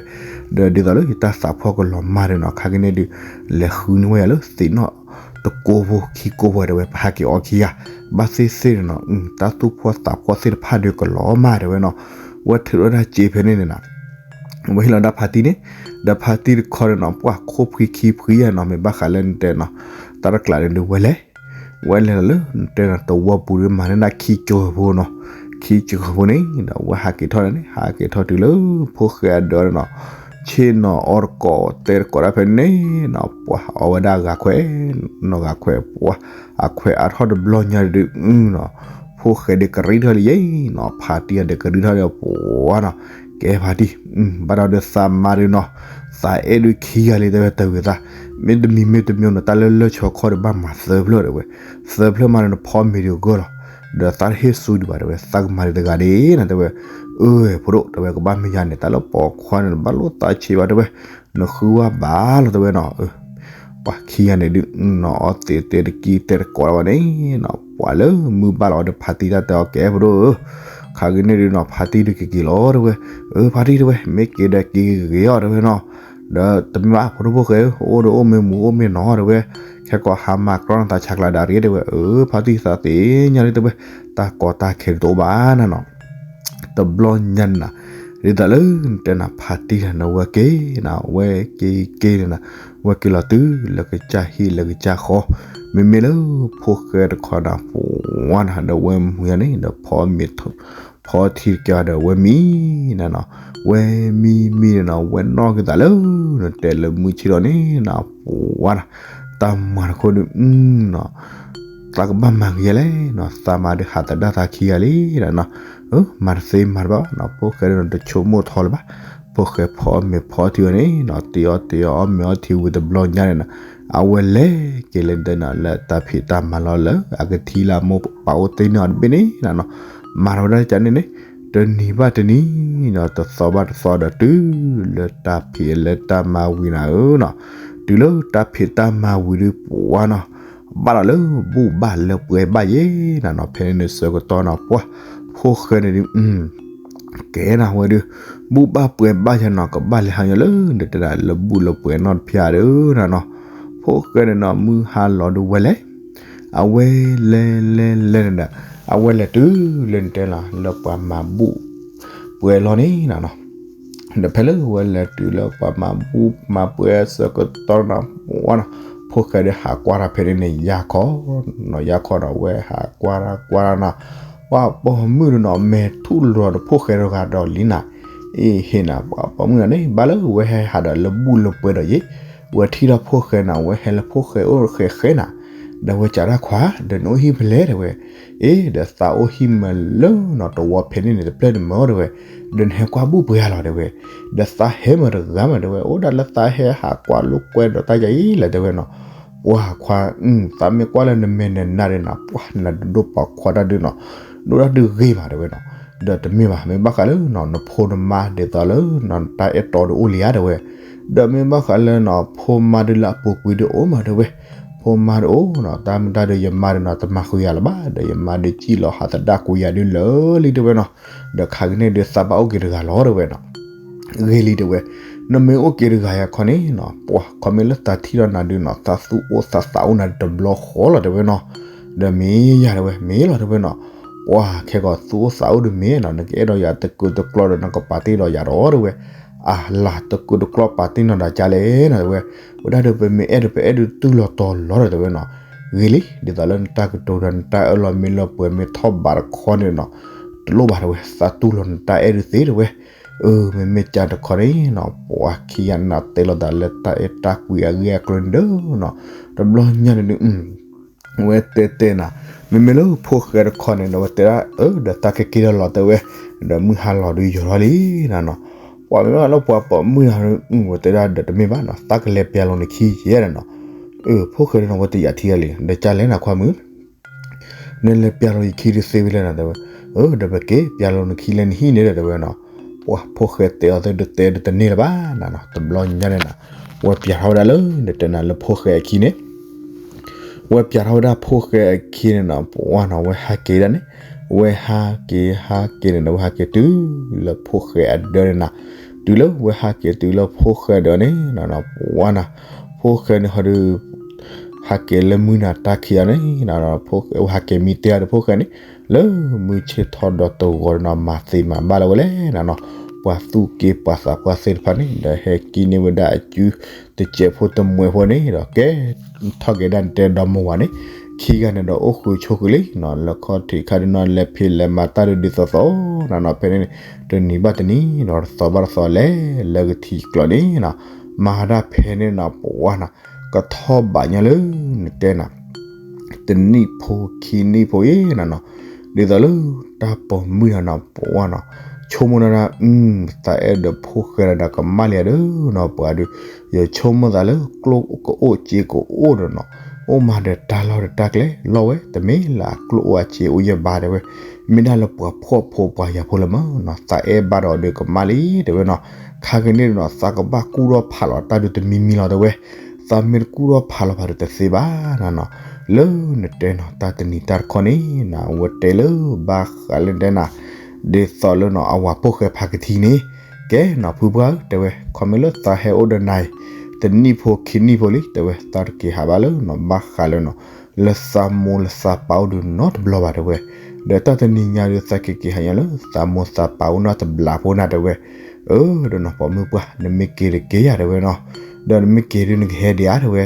ဒီးဒ်သိးလၢယတၢ်သးဖှီၣ်ကလီၤမၢ်ဒီးနီၤ ခါက့ၤန့ၣ်ဒုး လဲၤဃုန့ၢ်ဝဲယၤလၢသ့ၣ်နီၣ်တကိးဖိခံကိးဖိတဲဝဲ ပဟးက့ၤအီခံဂၤ, ဘၣ်သ့ၣ်သ့ၣ်န့ၣ်နီၤ တၢ်သူၣ်ဖှီၣ်သးဖှီၣ်သ့ၣ်တဖၣ်ဒီးကလီၤမၢ်တဲဝဲနီၤ, ဝဲထုးထီၣ်တၢ်စ့ဖဲန့ၣ်န့ၣ်နီၤ ဝဲဟ့ၣ်လီၤဒၣ်ဖါတံၢ်န့ၣ်, ဒီးဖါတံၢ်တခီန့ၣ်နီၤ ပှၤခိၣ်ဖှံခံဖှံယါနီၤ မ့ၢ်ဘၣ်ဃးလၢနတဲနီၤ, တၢ်တကျးန့ၣ်ဒုးဝဲလဲၤ, ဝဲလဲၤလီၤလၢနတဲနီၤ တဝီပူၤဒုးမၤန့ၢ်ဒၣ်ခံကၠိဖိနီၤ, ခံကၠိဖိန့ၣ်ဒီး ဝဲဟးက့ၤထီၣ်န့ၣ် ဟးက့ၤထီၣ်တုၤလၢ ဖိၣ်ဃဲအဒၢးန့ၣ်နီၤ, ဆ့ၣ်နီၤအီတကိးတဲတကိးဒၣ်ဖဲန့ၣ်နီၤ ပှၤအီဝဲဒၣ်ဂၤခွဲး, နီၤဂၤခွဲးပှၤ, အခွဲးအါထီၣ်တဘျီညါဒုးနီၤ ဖိၣ်ဃဲဒုးကရံၣ်ထီၣ်လံယဲနီၤ ဖါတံၢ်အဒုးကရံၣ်ထီၣ်လံပှၤနီၤ, ကဲဖါတံၢ်, ဘၣ်ဒီးဒုးသးမါဒုးနီၤ, သးအဲၣ်ဒုးခံဂၤလံတဲဝဲတဂ့ၤသး, မ့တမံၤမ့တမံၤနီၤ တၢ်လၢလၢဆီခီၣ်ဒီးဘၣ်မၤသၢဖျၢၣ်တဲဝဲ, သၢဖျၢၣ်မးန့ၣ်နဖီမ့ၤဒုးဂၢၢ်လီၤ, ဒီးသးတဟ့ၣ်ဆူဒံးဘၣ်တဲဝဲ သးကမၤဒုးတဂၤဒ်နီၤတဲဝဲ, အၢ ဖိဒိၣ်တဲဝဲကဘၣ်မ့ၢ်ယၤန့ၣ် တၢ်လၢပိာ်ခွါန့ၣ် နဘၣ်လိၣ်သးဆံးဘၣ်တဲဝဲ, နဃုဝဲဘၣ်လီၤတဲဝဲနီၤ, ပှၤခံဂၤန့ၣ်ဒုးနီၤ အီသံးတဲတကံတဲတကိးလၢၤဘၣ်န့ၣ်နီၤ ပှၤလၢမုၢ်ဘၣ်လီၤဝဲဒီးဖါတံၢ်တၢ်တဲအီၤကဲဖိဒိၣ်ဧၢ, ခါဂ့ၤန့ၣ်ဒုးနီၤ ဖါတံၢ်ဒုးကက့ၤလီၤတဲဝဲ, အၢ ဖါတံၢ်တဲဝဲ မ့ၢ်က့ၤဒီးက့ၤဂ့ၤဂ့ၤအီၤတဲဝဲနီၤ, ဒီးတမ့ၢ်ဘၣ်ဖိဒိၣ်ဖိၣ်ဃဲဧၢ အိၣ်ဒီးအိၣ်မ့ၢ်မူအိၣ်မ့ၢ်နီၤတဲဝဲ, ခဲကိးဟါမၢ်ကြီနသးဆါကျးဒၣ်ရ့တဲဝဲ, အၢ ဖါတံၢ်သးသ့ၣ်ညါလံတဲဝဲ, တၢ်ကီတၢ်ခဲတအိၣ်ဘၣ်နၤနီၤ တဘျီညါန့ၣ်နီၤ, ဒ်သိးလၢနတဲနၤ ဖါတံၢ်တၢ်န့ၣ် ဝဲက့ၤနီၤ ဝဲက့ၤက့ၤန့ၣ်နီၤ, ဝဲက့ၤလီၤတုၤလၢကစၢ်ဟံၣ်လၢကစၢ်ဃီ, မ့မ့ၢ်လၢဖိၣ်ဃဲတခီနၤ ပှၤနၤ ဒီးဝဲမုၢ်ယါန့ၣ် ဒီးဖီမ့ၤထီၣ် ဖီထံတက့ၢ်ဒီး ဝဲမံနၤနီၤ, ဝဲမံမံန့ၣ်နီၤ ဝဲနီၣ်က့ၤသးလၢ နတဲလၢမုၢ်ဆ့ၣ်ထီၣ်န့ၣ်နီၤ ပှၤနီၤ, တၢ်မၤတခိၣ်ဒီး နီၤ သးကဘၣ်မၤကယဲလဲၣ်နီၤ, သးမၤဒီးဟးသဒၣ်သးခံဂၤလံနီၤ, မၤတသ့မၤတဘၣ်နီၤ, ဖိၣ်ဃဲဒုးနီၤ တဆိကမိၣ်ထီလၢၤဘၣ်, ဖိၣ်ဃဲဖီအီၣ်မ့ၤဖီထံအီၤန့ၣ်နီၤ, တ့အီၣ်တ့အီၣ်အီၣ်မ့ၤအီထံဝံၤတဘျီညါန့ၣ်နီၤ, အဝဲလဲၤက့ၤလၢဒဲနီၤ လၢတၢ်ဖံးတၢ်မၤလီၤလၢ အကထံၣ်လၢအမိၢ်ပၢ်အိၣ်သ့ၣ်န့ၣ်အီၤတဘ့ၣ်န့ၣ်နီၤ, မၤထီၣ်ဝဲဒၣ်ကန့ၣ်န့ၣ်, တနံၤဘၣ်တနံၤနီၤ တသီဘၣ်တသီဒီးတုၤလၢတၢ်ဖံးလၢတၢ်မၤဝံၤနၤဧၢနီၤ, တုၤလၢတၢ်ဖံးတၢ်မၤဝံၤဒီးပှၤနီၤ ဘၣ်ဒီးလၢဘူၣ်ဘၣ်လၢပှဲၤဘၣ်ယဲနၤနီၤ, ဖဲန့ၣ်န့ၣ်ဆၢကတီၢ်နီၤ ပှၤဖိၣ်ဃဲန့ၣ်ဒုး ကဲနၤဝဲဒုး ဘူၣ်ဘၣ်ပှဲၤဘၣ်ယဲနီၤ ကဘၣ်လဲၤဟးညီလၢ နတဲဒၣ်လၢဘူၣ်လၢပှဲၤနီတဖၣ်ဒီးနၤနီၤ, ဖိၣ်ဃဲန့ၣ်နီၤ မုၢ်ဟါလီၤဒုးဝဲလဲၤ အဝဲလဲၤလဲၤလဲၤန့ၣ်ဒီး အဝဲလဲၤတုၤလၢနတဲလီၤ လၢပှၤမၤဘူၣ်ပှဲၤလီၤန့ၣ်နၤနီၤ, ဒီးဖဲလၢဝဲလဲၤတုၤလၢပှၤမၤဘူၣ်မၤပှဲၤဆၢကတီၢ်နီၤ ပှၤနီၤ ဖိၣ်ဃဲဒီးဟးကွၢ်တၢ်ဖဲန့ၣ်န့ၣ် ယါခီနီၤ ယါခီနီၤ ဝဲဟးကွၢ်တၢ်ကွၢ်တၢ်နီၤ, ပှၤပိာ်မုၣ်ဒီးနီၤ မဲာ်ထူၣ်လီၤဒီးဖိၣ်ဃဲတဂၤဒီးလံနၤ, အ့ဟ့ၣ်နၤ ပှၤပိာ်မုၣ်န့ၣ် ဘၣ်လၢဝဲဟဲဟးဒီးလၢဘူၣ်လၢပှဲၤဒီးယဲ, ဝဲထံၣ်ထီၣ်ဖိၣ်ဃဲနၤ ဝဲဟဲလၢဖိၣ်ဃဲအိၣ်ဃဲဃဲနၤ, ဒီးဝဲစံးတၢ်ခွါ ဒီးနအိၣ်ဟံၣ်ဖဲလဲၣ်တဲဝဲ, အ့ ဒီးသးအိၣ်ဟံၣ်မးလၢနီၤ တဝီဖဲန့ၣ်န့ၣ် တဖျၢၣ်တမၢတဲဝဲ, ဒီးနဟဲကွၢ်ဘူၣ်ပှဲၤလီၤတဲဝဲ, ဒီးသးဟဲမးတဂၤမးတဲဝဲ အိၣ်ဒၣ်လၢသးဟဲဟးကွၢ်လိာ်ကွဲဒီးတၢ်ယါအံၤလၢတဲဝဲနီၤ, ပှၤခွါ သးမ့ၢ်ကွၢ်လၢနမဲာ်နနါဒီးနီၤ ပှၤနဒိၣ်ပှၤခွါတၢ်ဒုးနီၤ, ဒိၣ်တၢ်ဒုးဂ့ၤမးတဲဝဲနီၤ, ဒီးတမ့ၢ်ဘၣ် မ့ၢ်ဘၣ်ဃးလၢနီၤ နဖိနမါဒ်သိးလၢနီၤ နတၢ်အဲၣ်တီဒီးအိၣ်လံဧါတဲဝဲ, ဒီးမ့ၢ်ဘၣ်ဃးလၢနီၤ ဖိမါဒုးလၢအပူၤကွံာ်ဒုးအိၣ်မးတဲဝဲ, ဖိမါဒုးအိၣ်နီၤ တၢ်မုၢ်တၢ်ဒုး ယမါဒုးနီၤ တမၤဃုာ်ယၤလၢၤဘၣ် ဒီးယမါဒုးစံၣ်လီၤဟးသဒၣ်ကွံာ်ယၤဒုးလၢာ်လံတဲဝဲနီၤ, ဒီးခါကန့ၣ်ဒုးသးဘၣ်အိၣ်က့ၤတဂၤလီၤတဲဝဲနီၤ ဂ့ၤလံတဲဝဲ, နမ့ၢ်အိၣ်က့ၤတဂၤယါခီန့ၣ်နီၤ ပှၤခီမ့ၢ်လၢသးထံၣ်ဒီးနၤဒုးနီၤ သးသူၣ်အိၣ်သးသးအိၣ်နၤဒုးတဘျီဃီလီၤတဲဝဲနီၤ, ဒီးမ့ၢ်ယၤတဲဝဲ မ့ၢ်လီၤတဲဝဲနီၤ, ပှၤခဲကီးသူၣ်အိၣ်သးအိၣ်ဒုးမ့ၢ်နီၤ နကအဲၣ်ဒိးယၤတကုာ်တကျီဒီးနကပာ်တ့ၢ်ဒီးယၤဒီးတဲဝဲ, အလၤတကုာ်တကျီပာ်တ့ၢ်နီၤဒီးကလဲၣ်နီၤတဲဝဲ, ဝဲဒၣ်ဒီးပမ့ၢ်အဲၣ်ဒီးပအဲၣ်ဒုးတူၢ်လီၤတီၤလီၤဒီးတဲဝဲနီၤ, ဂ့ၤလံ ဒ်သိးလၢနတၢ်ကတိၤဒီးနတၢ်အၢၣ်လီၤမ့ၢ်လၢပှဲၤမ့ၢ်ထီၣ်ဘးတခီန့ၣ်နီၤ, တလိၣ်ဘၣ်တဲဝဲ သးတူၢ်လီၤနတၢ်အဲၣ်ဒုးသ့တဲဝဲ, အၢ မ့မ့ၢ်ကၢတခီန့ၣ်နီၤ ပှၤခံဂၤန့ၣ်နီၤ တဲလိာ်သးလၢတၢ်အဲၣ်တၢ်ကွံအဂ့ၢ်အကျိၤန့ၣ်ဒီးနီၤ, တဘျီညါန့ၣ်ဒုး ဝဲတဲတဲနၤ, မ့မ့ၢ်လၢဖိၣ်ဃဲတခီန့ၣ်ဒီး ဝဲတဲဒၣ် အၢ ဒီးသးကက့ၤဒီးလီၤတဲဝဲ, ဒီးမုၢ်ဟါလီၤဒုးယိာ်ထီၣ်လံနၤနီၤ, ပှၤမ့ၢ်ဘၣ်လၢပှၤပိာ်မုၣ်နၤ ဝဲတဲဒၣ်ဒီးတမ့ၢ်ဘၣ်နီၤ သးကလဲၤပျးလိာ်နခံယဲၢ်နၤနီၤ, အၢ ဖိၣ်ဃဲဒုးနီၤ ဝဲတယာ်ထံဂၤလံ ဒီးကလဲၣ်နၤခွါမုၣ် နလဲၤပျးလိာ်ယခံဒုးသ့ဝဲလဲၣ်နၤတဲဝဲ, အၢ ဒီးပက့ၤပျးလိာ်နခံလၢနဟံၣ်န့ၣ်ဒီးတဲဝဲနီၤ, ပှၤဖိၣ်ဃဲတဲအီၤသ့ၣ်ဒုးတဲဒုးတန့ၢ်လၢၤဘၣ်နၤနီၤ, တဘျီညါန့ၣ်နၤ, ဝဲပျးထီၣ်ဝဲဒၣ်လၢ နတဲနၤလၢဖိၣ်ဃဲအခံန့ၣ် ဝဲပျးထီၣ်ဝဲဒၣ်ဖိၣ်ဃဲအခံန့ၣ်နီၤ ပှၤနီၤ ဝဲဟးက့ၤဒၣ်န့ၣ်, ဝဲဟးက့ၤဟးက့ၤန့ၣ်ဒီး ဝဲဟးက့ၤတုၤလၢဖိၣ်ဃဲအဒၢးန့ၣ်နၤ, တုၤလၢဝဲဟးက့ၤတုၤလၢဖိၣ်ဃဲအဒၢးန့ၣ်နၤနီၤ ပှၤနီၤ, ဖိၣ်ဃဲန့ၣ်ဟီဒုး ဟးက့ၤလၢမုၢ်နၤတၢ်ခံးအီၤန့ၣ်နၤ, ဝဲဟးက့ၤမံတဲအီၤဒီးဖိၣ်ဃဲန့ၣ်, လၢမုၢ်ဆ့ၣ်ထီၣ်ဒီးတဂီၤန့ၣ်နီၤ မၤသ့မၤဘၣ်လၢၤဝဲလဲၣ်နၤနီၤ, ပှၤသူၣ်က့ပှၤသးပှၢ်သ့ၣ်တဖၣ်န့ၣ် ဒီးဟဲကံၣ်န့ၢ်ဝဲဒၣ်အစု တစဲးဖိတမှဲးဖိန့ၣ်ဒီး ကဲ ထီၣ်က့ၤဒၣ်နတဲဒီမါဝၤန့ၣ်, ခံဂၤန့ၣ်ဒီးအိၣ်ဃုာ်ဆိးဃုာ်လံနီၤ, လၢခီၣ်ထံးခါဒုးနီၤ လဲၤဖံးလဲၤမၤတၢ်ဒုးဒ်သိးသိးနၤနီၤ, ဖဲန့ၣ်န့ၣ် တနံၤဘၣ်တနံၤနီၤ တသီဘၣ်တသီလဲၤ လၢကထံကျိးန့ၣ်နီၤ, မၤဒၣ်ဖဲန့ၣ်နီၤ ပှၤနီၤ ကထီၣ်ဘးညီလၢ နတဲနၤ တနံၣ်ဖိခံနံၣ်ဖိအံၤနၤနီၤ, ဒ်သိးလၢတၢ်ပိာ်မုၣ်နၤနီၤ ပှၤနီၤ ဆိကမိၣ်နၤဒၣ် သးအဲၣ်ဒီးဖိၣ်ဃဲဒီးကမၣ်လံဧါဒီးနီၤ, ပှၤဒုး ယဆိကမိၣ်သးလၢကျိၣ်ကအိၣ်စ့ကအိၣ်ဒီးနီၤ, အိၣ်မးဒီးတၢ်လီၢ်ဒီးတၢ်ကျဲလီၤဝဲ, တမ့ၢ်လၢအကျိၣ်အိၣ်အစ့အိၣ်ယဲၢ်ဘၣ်တဲဝဲ, မ့ၢ်ဒၣ်လၢပှၤဖှီၣ်ဖိပှၤယာ်ဖိလၢမၢ်နီၤ, သးအဲၣ်ဘၣ်ဒီးဒုးကမၣ်လံတဲဝဲနီၤ, ခါကန့ၣ်ဒီးနီၤ သးကဘၣ်ကူၣ်ထီၣ်ဖးလီၤတၢ်ဒုးတမံၤမံၤလီၤတဲဝဲ, သးမ့ၢ်တကူၣ်ထီၣ်ဖးလီၤဖးဒုးတသ့ဘၣ်နၤနီၤ, လၢနတဲနီၤ တၢ်တနံၤတၢ်တခီန့ၣ်နၤ ဝဲတဲလၢဘၣ်ဃးလၢနတဲနၤ ဒ်သိးလၢနီၤ အဝၤဖိၣ်ဃဲဖးကထံန့ၣ်, ကဲနီၤ ဖုပှၢ်ဧၢ တဲဝဲ ခီမ့ၢ်လၢသးဟဲအိၣ်ဒီးနၤအံၤ တနံၣ်ဖိခံနံၣ်ဖိလံ တဲဝဲ သးတက့ၤဟးဘၣ်လၢနီၤ ဘၣ်ဃးလၢနီၤ လၢသးမိၢ်လၢသးပၢ်အိၣ်ဒုးနီတဘျီဘၣ်တဲဝဲ, ဒီးတၢ်တနံၤညါဒုး သးကက့ၤဟးညါလၢ သးမိၢ်သးပၢ်အိၣ်နီတဘျီဖိနၤတဲဝဲ, အၢ ဒီးနီၤ ပိာ်မုၣ်ပှၢ် နမ့ၢ်က့ၤတက့ၤယၤတဲဝဲနီၤ, ဒီးနမ့ၢ်က့ၤဒုးနကဟဲဒံးဧါတဲဝဲ,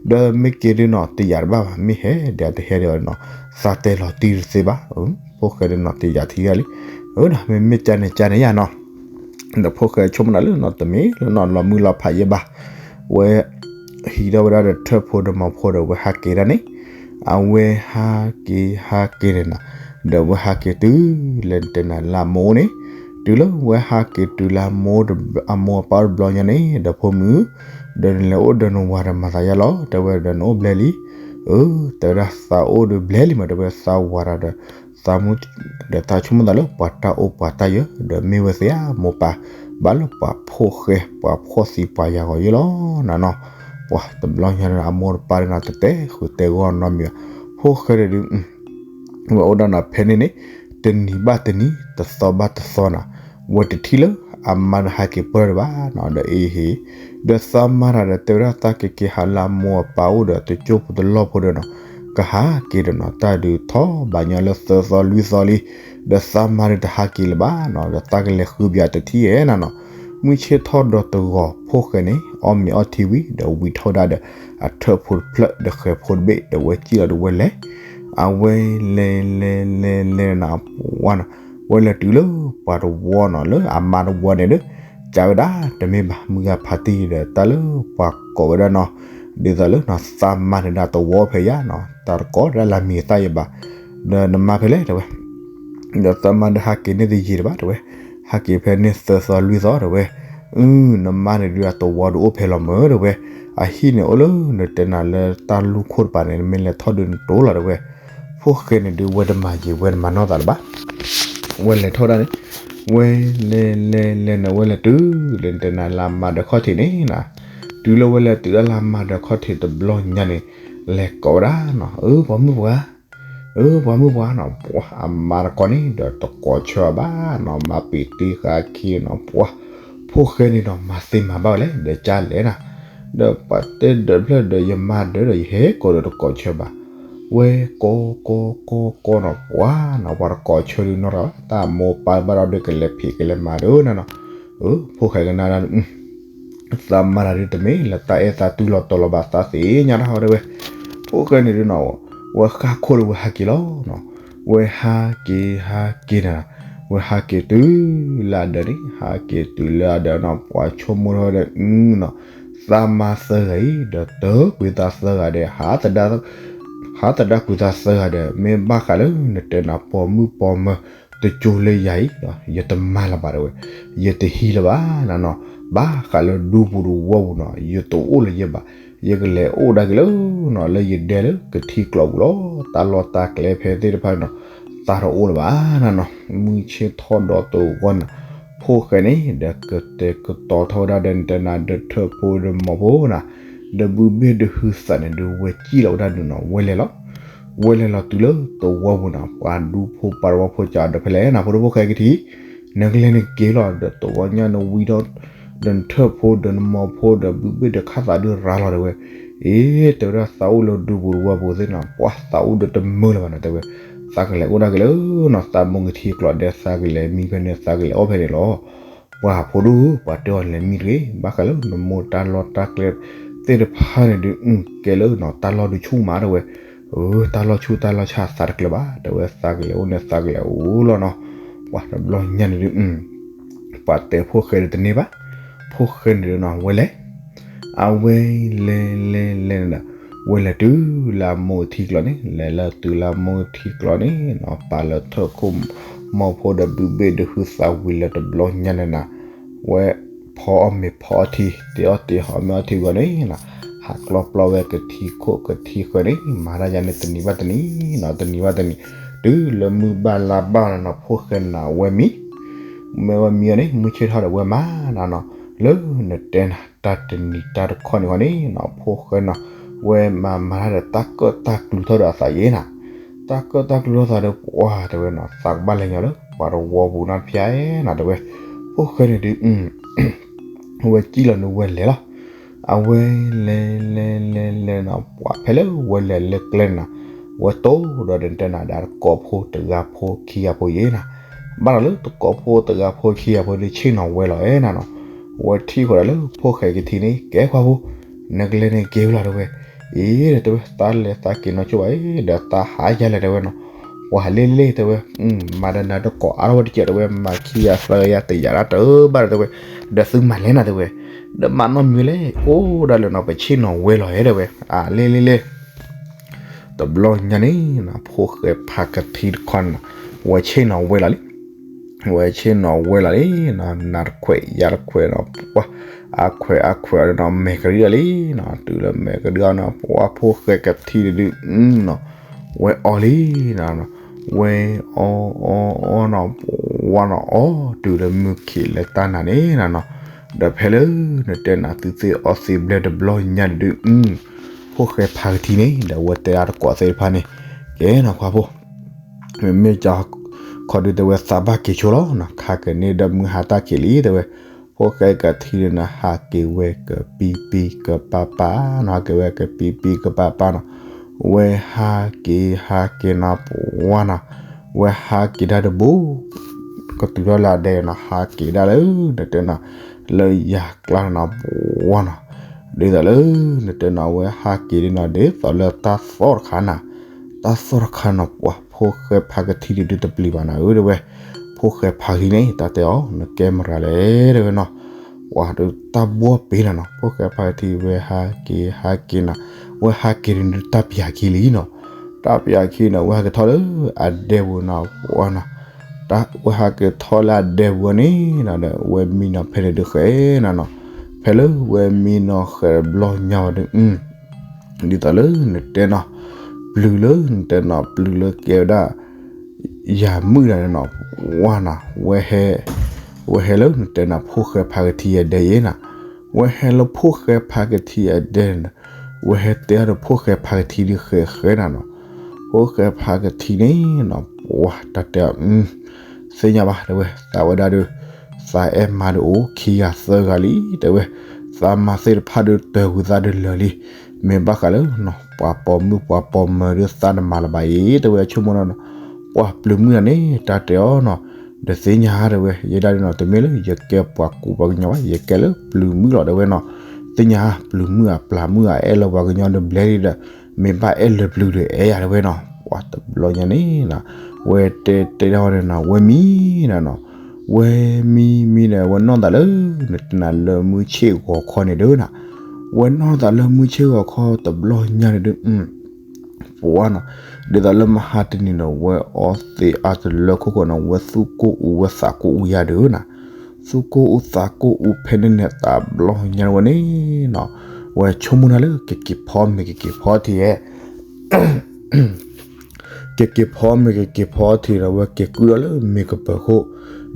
ဒီးမ့ၢ်က့ၤဒုးနီၤ တယာ်တဘၣ်ဘၣ် မ့ၢ်ဟဲဒံးတဟဲဒံးနီၤ, သးတဲလီၤတံၢ်တသ့ဘၣ်, ဖိၣ်ဃဲဒုးနီၤ တယာ်ထံဂၤလံ, အၢ မ့မ့ၢ်ကန့ၣ်ကန့ၣ်ယါနီၤ, ဒီးဖိၣ်ဃဲဆိကမိၣ်တၢ်လၢနီၤ တမ့ၢ်လၢနီၤလီၤမုၢ်လီၤဖးယဲဘၣ်, ဝဲ ဟံးထီၣ်ဝဲဒၣ်ဒီးထၢၣ်ဖိဒီးမီၤဖိဒီးဝဲဟးက့ၤဒၣ်န့ၣ်, အဝဲဟးက့ၤဟးက့ၤန့ၣ်နီၤ, ဒီးဝဲဟးက့ၤတုၤလၢတဲနၤလၢအမိၢ်န့ၣ်, တုၤလၢဝဲဟးက့ၤတုၤလၢအမိၢ်တဘျီ အမိၢ်အပၢ်အိၣ်တဘျီညါန့ၣ် ဒီးဖိမုၣ်, ဒီးနလဲၤအိၣ်ဒီးနဝၤဒီးမၤသးယါလီၤ, တဲဝဲဒီးနအိၣ်ဘျဲလံ, အၢ တဲဝဲဒၣ်သးအိၣ်ဒီးဘျဲလံမး တဲဝဲသးဝၤဒီး သးမူ ဒီးသးဆိကမိၣ်သးလၢပှၤတၢ်အိၣ်ပှၤတၢ်ယၢၤ ဒီးမ့ၢ်ဝဲသ့ၣ်ဧါ မိၢ်ပၢ်, ဘၣ်လၢပှၤဖိၣ်ဃဲ ပှၤဖှီၣ်သံပှၤယၤဂီၤယဲလီၤနၤနီၤ, ပှၤတဘျီညါန့ၣ် အမိၢ်တပၢ်န့ၣ်နီၤ တတဲဃုာ်တဲဂီၢ်နီတမံၤဘၣ်, ဖိၣ်ဃဲန့ၣ်ဒုး ဝဲအိၣ်ဒၣ်နီၤဖဲန့ၣ်န့ၣ်, တနံၤဘၣ်တနံၤ တသီဘၣ်တသီနီၤ, ဝဲတထံၣ်လၢအမါန့ၣ်ဟးက့ၤပၢၢ်ဒံးဘၣ်နီၤ, ဒီးအ့ဟ့ၣ်, ဒီးသးမါတၢ်ဒီးတဲဝဲဒၣ်သးကက့ၤဟးလၢအမိၢ်အပၢ်အိၣ်ဒီးတကၠိဖိတလီၢ်ဖိဒီးနီၤ, ကဟးက့ၤဒီးနီၤ တၢ်ဒုးထီၣ်ဘၣ်ညီလၢသၢသီလွံၢ်သီလံ, ဒီးသးမါန့ၣ်တဟးက့ၤလၢၤဘၣ်နီၤ, ဒီးသးကလဲၤဃုဘၣ်တထံၣ်ဧဲနၤနီၤ, မုၢ်ဆ့ၣ်ထီၣ်ဒီးတဂီၤ ဖိၣ်ဃဲန့ၣ် အီၣ်မ့ၤအီထံဝံၤ ဒီးဝံၤထီၣ်ဝဲဒၣ်ဒီး အထၢၣ်ဖိတဖျၢၣ်ဒီးဃဲၤဖိတဘ့ၣ် ဒီးဝဲစံၣ်လီၤဒီးဝဲလဲၤ အဝဲလဲၤလဲၤလဲၤလဲၤနၤပှၤနီၤ, ဝဲလဲၤတုၤလၢပှၤတဝီနီၤ လၢအမါတဝီန့ၣ်ဒီး ကးဝဲဒၣ် တမ့ၢ်ဘၣ် မုၢ်ဂၤဖးတံၢ်ဒီးတၢ်လၢပှၤကိးဝဲဒၣ်နီၤ, ဒ်သိးလၢနီၤ သးမါန့ၣ်ဒၣ်တဝီဖဲယါနီၤ တၢ်တကိးဒၣ်လၢမံၤသၣ်ယဘၣ်, ဒီးနမါဖဲလဲၣ်တဲဝဲ ဒီးသးမါဒီးဟးက့ၤန့ၢ်တယံာ်တဘၣ်တဲဝဲ, ဟးက့ၤဖဲန့ၢ်သၢသီလွံၢ်သီတဲဝဲ, အု နမါန့ၣ်ဒုးအတဝီဒုးအိၣ်ဖဲလီၤမၢတဲဝဲ, အဟံၣ်န့ၣ်အိၣ်လၢနတဲနၤလၢတၢ်လူၢ်ခိၣ်တပၤန့ၣ် နမ့ၢ်လဲၤထီၣ်ဒုးနတိၤလီၤတဲဝဲ, ဖိၣ်ဃဲန့ၣ်ဒုးဝဲတမၤယံာ်ဝဲတမၤနီၢ်သးလၢၤဘၣ်, ဝဲလဲၤထီၣ်ဒၣ်န့ၣ်, ဝဲလဲၤလဲၤလဲၤန့ၣ် ဝဲလဲၤတုၤလၢနတဲနၤလၢအမါဒီးခီၣ်ထံးန့ၣ်နီၤ, တုၤလၢဝဲလဲၤတုၤလၢလၢအမါဒီးခီၣ်ထံးတဘျီညါန့ၣ်, လဲၤကိးဝဲဒၣ်နီၤ အၢ ပှၤမုၣ်ပှၢ် အၢ ပှၤမုၣ်ပှၢ်နီၤ ပှၤအမါတကိးဆၢဘၣ်နီၤ မၤပံာ်တ့ဃာ်ခံနီၤ ပှၤ ဖိၣ်ဃဲန့ၣ်ဒီးမၤသ့မၤဘၣ်ဝဲလဲၣ် ဒီးကၢ်လဲၣ်နၤ, ဒီးပှၤတဲဒၢးဖျၢၣ်ဒီးယမါဒၢးဒီးယဟဲကိးဒီးတကိးဆၢဘၣ်, ဝဲကိးကိးကိးကိးနီၤ ပှၤနီၤ ပှၤတကိးဆၢဒုးနီတဂၤဘၣ် တၢ်မိၢ်ပၢ်ဘၣ်ဒီးကလဲၤဖံးကလဲၤမၤဒၢးနၤနီၤ, အၢ ဖိၣ်ဃဲကနၣ်ဒၣ် သးမါတၢ်ဒုးတမ့ၢ်လၢတၢ်အဲၣ်သးတူၢ်လီၤတီၤလီၤဘၣ် သးသ့ၣ်ညါတၢ်ဟီတဲဝဲ, ဖိၣ်ဃဲန့ၣ်ဒုးနီၤ, ဝဲဃၣ်ခိၣ်ဒီးဝဲဟးက့ၤလီၤနီၤ, ဝဲဟးက့ၤဟးက့ၤနၤ, ဝဲဟးက့ၤတုၤလၢအဒၢးန့ၣ် ဟးက့ၤတုၤလၢအဒၢးနီၤ ပှၤဆိကမိၣ်ထီၣ်ဝဲဒီးနီၤ, သးမါသၢဂၤအံၤ ဒီးတၢ်ကွံာ်သးသၢဂၤဒီး ဟးသဒၣ်ကွံာ်သးသၢဂၤဒီး မ့ၢ်ဘၣ်ဃးလၢနတဲနၤပိာ်မုၣ်ပိာ်မၢၤ တကၠိလၢယၤအံၤ, ယတမၤလၢၤဘၣ်တဲဝဲ, ယတဟံးလၢၤဘၣ်နၤနီၤ, ဘၣ်ဃးလၢဒူပူၤတဝီပူၤနီၤ ယတအိၣ်လၢၤယဲဘၣ်, ယကလဲၤအိၣ်ဒၣ်က့ၤလၢနီၤ လၢယဒဲလၢကထံကျိးပူၤလီၤ, တၢ်လီၢ်တၢ်ကျဲဖဲသ့ၣ်တဖၣ်န့ၣ်နီၤ, သးတအိၣ်လၢၤဘၣ်နၤနီၤ, မုၢ်ဆ့ၣ်ထီၣ်ဒီးတဂီၤန့ၣ်, ဖိၣ်ဃဲန့ၣ် ဒီးကတဲာ်ကတီၤထီၣ်ဝဲဒၣ်ဒီးနတဲနၤဒီးထၢၣ်ဖိဒီးမီၤဖိနၤ, ဒီးဘုဘ့ၣ်ဒီးဟုသးန့ၣ်ဒုးဝဲစံၣ်လီၤဝဲဒၣ်ဒုးနီၤ ဝဲလဲၤလီၤ ဝဲလဲၤလီၤတုၤလၢတဝီပူၤနီၤ ပှၤဒူဖိပှၤတဝီဖိကဒီးဖဲလဲၣ်နၤ ဖိဒိၣ်ဖိၣ်ဃဲကထံၣ်, နကလဲၤနက့ၤလီၤ ဒီးတဝီညါနဝံထီၣ်, ဒီးနထၢၣ်ဖိဒီးနမီၤဖိဒီးဘုဘ့ၣ်ဒီးခးသးဒုးရၤလီၤတဲဝဲ, အ့ တဲဝဲဒၣ်သးအိၣ်လၢဒူပူၤတဝီပူၤသ့ၣ်နီၤ ပှၤသးအိၣ်ဒီးတမုာ်လၢၤဘၣ်နီၤတဲဝဲ, သးကလဲၤအိၣ်ဒၣ်က့ၤလၢနီၤ သးမိၢ်ကထံကျိးဒီးသးကလဲၤမံဖဲန့ၣ် သးကလဲၤအိၣ်ဖဲန့ၣ်လီၤ ပှၤဖိဒိၣ်ဧၢ ပှၤတဲအီၤလဲၤမံတဂ့ၤ ဘၣ်ဃးလၢနမိၢ်တၢ်လီၢ်တၢ်ကျဲသ့ၣ်တဖၣ်န့ၣ်ဒုး ကဲလၢနီၤ တၢ်လီၢ်ဒုးဆူၣ်မးတဲဝဲ, အၢ တၢ်လီၢ်ဆူၣ်တၢ်လီၢ်ဆါသးတကျၢၤဘၣ် တဲဝဲသးကလဲၤအိၣ်န့ၣ်သးကလဲၤအိၣ်လီၤနီၤ, ပှၤတဘျီညါန့ၣ်ဒုး ပှၤတဲဖိၣ်ဃဲဒီးတန့ၢ်ဘၣ်, ဖိၣ်ဃဲန့ၣ်ဒုးနီၤ ဝဲလဲၤ အဝဲလဲၤလဲၤလဲၤန့ၣ်ဒီး ဝဲလဲၤတုၤလၢအမိၢ်ထံကျိးန့ၣ် လဲၤလၢတုၤလၢအမိၢ်ထံကျိးန့ၣ်နီၤ ပာ်လၢထၢၣ်ခိၣ် မီၤဖိဒီးဘုဘ့ၣ်ဒီးဟုသးဝံၤလၢတဘျီညါန့ၣ်နီၤ, ဝဲဖီအီၣ်မ့ၤဖီအီထံ တ့အီၣ်တ့ဟီမ့ၤအီထံဝံၤန့ၣ်နီၤ, ဟးကျီပျီဝဲကထံခိၣ်ကထံဃၢၤန့ၣ် မၤတၢ်ယါန့ၣ်တနံၤဘၣ်တနံၤနီၤ တနံၤဘၣ်တနံၤ, တုၤလၢမုၢ်ဘၣ်လါဘၣ်နီၤ ဖိၣ်ဃဲန့ၣ်နီၤ ဝဲမံ မ့ၢ်ဝဲမံအီၤန့ၣ် မုၢ်ဆ့ၣ်ထီၣ်ဒီးဝဲမၤနီၤနီၤ, လၢနတဲနၤတၢ်တနံၤတၢ်တခီန့ၣ်ဃီန့ၣ်နီၤ ဖိၣ်ဃဲနီၤ, ဝဲမၤမၤတၢ်ဒီးတၢ်ကၢၣ်တၢ်ကျူထီၣ်ဒီးအသးယဲနီၤ, တၢ်ကၢၣ်တၢ်ကျူထီၣ်သးဒီး ပှၤတဲဝဲနီၤ သးကဘၣ်လဲၤညီလၢပှၤတဝီပူၤနီတဖျၢၣ်နီၤ တဲဝဲ, ဖိၣ်ဃဲန့ၣ်ဒုး ဝဲစံၣ်လီၤန့ၣ်ဝဲလဲၤလီၤ, အဝဲလဲၤလဲၤလဲၤလဲၤနီၤ ပှၤဖဲလၢဝဲလဲၤလၢကျဲန့ၣ်နီၤ, ဝဲတိၢ်ဒီးနတဲနၤဒီးတကိးဖိတဂၤဖိခံဂၤဖိယဲနီၤ, ဘၣ်ဒီးလၢတကိးဖိတဂၤဖိခံဂၤဖိဒုးဆ့ၣ်နီၤဝဲလီၤအဲနီၤနီၤ, ဝဲထံၣ်ဃီဒီးလၢဖိၣ်ဃဲကထံၣ်န့ၣ် ကဲခွါဖိ, နကလဲၤန့ၣ်က့ၤဝဲလီၤတဲဝဲ, အ့ တဲဝဲသးလဲၤသးက့ၤနီၢ်ကၠိဘၣ်အံၤ ဒီးသးဟးယါလဲၤတဲဝဲနီၤ, ပှၤလဲၤလဲၤတဲဝဲ, မၤဒီးနၤတကိးအါထီၣ်ဝဲတကဲးတဲဝဲ, မၤခံဂၤသၢဂၤယၤတယာ်ဒၣ်တၢ်ဘၣ်ဒီးတဲဝဲ, ဒီးသုမၤလဲၣ်နၤတဲဝဲ, ဒီးမၤနီတမံၤလဲၣ်, အိၣ်ဒၣ်လၢနီၤ ပဆ့ၣ်နီၤဝဲလီၤဧဲတဲဝဲ, အလဲၤလဲၤလဲၤ တဘျီညါန့ၣ်နီၤ ဖိၣ်ဃဲဖါကထံတခီန့ၣ်နီၤ, ဝဲဆ့ၣ်နီၤဝဲလီၤလံ, ဝဲဆ့ၣ်နီၤဝဲလီၤလံနီၤ, နၤတခွဲးယၤတခွဲးနီၤ, ပှၤအခွဲးအခွဲးအီၤဒီးနီၤ မဲာ်ကဒုအီၤလံနီၤ, တုၤလၢမဲာ်ကဒုအီၤနီၤ ပှၤဖိၣ်ဃဲကထံန့ၣ်ဒုးနီၤ ဝဲအီလံနီၤ, ဝဲအီအီအီနီၤ ပှၤနီၤ အီတုၤလၢမုၢ်ခံးလၢတၢ်နၤန့ၣ်နီၤ, ဒီးဖဲလၢနတဲနၤ သုသ့ၣ်အီသ့ၣ်ဘျဲၣ်တဘျီညါဒုး ဖိၣ်ဃဲဖါကထံန့ၣ် ဒီးဝဲတဲဒၣ်တကိးသ့ၣ်တဖၣ်န့ၣ်, ကဲနီၤခွါဖိ မ့မ့ၢ်ကီခီဒုးတဲဝဲသးဘၣ်က့ၤဆိလီၤနီၤ, ခါကန့ၢ်ဒီးမုၢ်ဟါတၢ်ခံးလံတဲဝဲ, ဖိၣ်ဃဲကထံန့ၣ်နီၤ ဟးက့ၤဝဲကပံပံကပၤပၤနီၤ, ဟးက့ၤဝဲကပံပံကပၤပၤနီၤ, ဝဲဟးက့ၤဟးက့ၤနီၤ ပှၤနီၤ, ဝဲဟးက့ၤဒၣ်တဘိ ကတုၤထီၣ်လၢအဒဲနီၤ, ဟးက့ၤဒၣ်လၢနတဲနီၤ လၢယၤကျါနီၤ ပှၤနီၤ, ဒ်သိးလၢ နတဲနီၤ ဝဲဟးက့ၤဒ်နီၤ ဒ်သိးလၢတၢ်သီၣ်တခါနီၤ, တၢ်သီၣ်တခါနီၤ ပှၤဖိၣ်ဃဲဖါကထံန့ၣ်ဒုးတပျံၤဘၣ်နီၤဧၢတဲဝဲ, ဖိၣ်ဃဲဖါကထံန့ၣ် တၢ်တဲအီၤ နကဲမရၤလဲၣ်တဲဝဲနီၤ, ပှၤဒုးတၢ်ဘှီပ့ၤနီၤနီၤ, ဖိၣ်ဃဲဖါကထံဝဲဟးက့ၤဟးက့ၤနီၤ, ဝဲဟးက့ၤဒ်န့ၣ်ဒုးတၢ်ပျၢ်ခံလံနီၤ, တၢ်ပျၢ်ခံနီၤ ဝဲဟးက့ၤထီၣ်လၢအဒဲပူၤနီၤ ပှၤနီၤ, ဝဲဟးက့ၤထီၣ်လၢအဒဲပူၤန့ၣ်နီၤ ဒီးဝဲမံနီၤဖဲန့ၣ်ဒုးဃဲနီၤနီၤ, ဖဲလၢဝဲမံနီၤဃဲၤတဘျီညါဝဲဒုး ဒ်သိးလၢနတဲနီၤ ပျုၤလၢနတဲနီၤ ပျုၤလၢကဲဝဲဒၣ် ယၤမုၣ်ဒၣ်န့ၣ်နီၤ ဝါနီၤ ဝဲဟဲ ဝဲဟဲလၢနတဲနီၤ ဖိၣ်ဃဲဖါကထံအဒဲယဲနီၤ, ဝဲဟဲလၢဖိၣ်ဃဲဖါကထံအဒဲန့ၣ်, ဝဲဟဲတဲအီၤဒီးဖိၣ်ဃဲဖါကထံဒုးဃဲဃဲနီၤနီၤ, ဖိၣ်ဃဲဖါကထံန့ၣ်နီၤ ပှၤတၢ်တဲအီၤ သ့ၣ်ညါဘၣ်တဲဝဲ သးဝဲဒၣ်ဒီး သးအဲၣ်မါဒီးအိၣ်ခံဂၤသၢဂၤလံတဲဝဲ, သးမါသ့ၣ်တဖၣ်ဒီးတၢ်ဂုၤသးဒီးလၢာ်လံ, မ့ၢ်ဘၣ်ဃးလၢနီၤ ပှၤပိာ်မုၣ်ပှၤပိာ်မၢၤဒီးသးတမၤလၢၤဘၣ်အံၤ တဲဝဲဆိကမိၣ်နီၤနီၤ, ပှၤပျုၤမုၣ်ဒၣ်န့ၣ် တၢ်တဲအီၤနီၤ, ဒီးသ့ၣ်ညါတဲဝဲ ယဲဒၣ်ဒ်နီၤ တမ့ၢ်လၢယကဲပှၤကူပှၤကညီဘၣ် ယကဲလၢပျုၤမုၣ်လီၤတဲဝဲနီၤ, သ့ၣ်ညါ ပျုၤမုၣ်အပျၢ်မုၣ်အအဲၣ်လၢပှၤကညီဒီးဘျဲဒ်ဒီး မ့ၢ်ဘၣ်အဲၣ်လၢပျုၤဒီးအဲၣ်ယၤတဲဝဲနီၤ, ပှၤတဘျီညါန့ၣ်နီၤ, ဝဲတဲတဲဒၣ်ဝဲန့ၣ်နီၤ ဝဲမံနီၤနီၤ, ဝဲမံမံဒီး ဝဲနီၢ်သးလၢ နတဲနၤလၢမုၢ်ဆ့ၣ်ဂီၤခီန့ၣ်ဒုးနီၤ, ဝဲနီၢ်သးလၢမုၢ်ဆ့ၣ်ဂီၤခီတဘျီညါန့ၣ်ဒုး ပှၤနီၤ, ဒ်သိးလၢမဟါတနံၤနီၤ ဝဲအီသံးအါတလၢခိၣ်ဃိနီၤ ဝဲသူၣ်ကိၢ်အူဝဲသးကိၢ်အူယၤဒုးနီၤ, သူၣ်ကိၢ်အူသးကိၢ်အူဖဲန့ၣ်န့ၣ် တဘျီညါဝဲန့ၣ်နီၤ, ဝဲဆိကမိၣ်တၢ်လၢ ကက့ၤဖီမ့ၤကက့ၤဖီထံဧဲ ကက့ၤဖီမ့ၤကက့ၤဖီထံဒီး ဝဲက့ၤကုၢ်ဒီးလၢမ့ၤကပၢၤခိၣ်,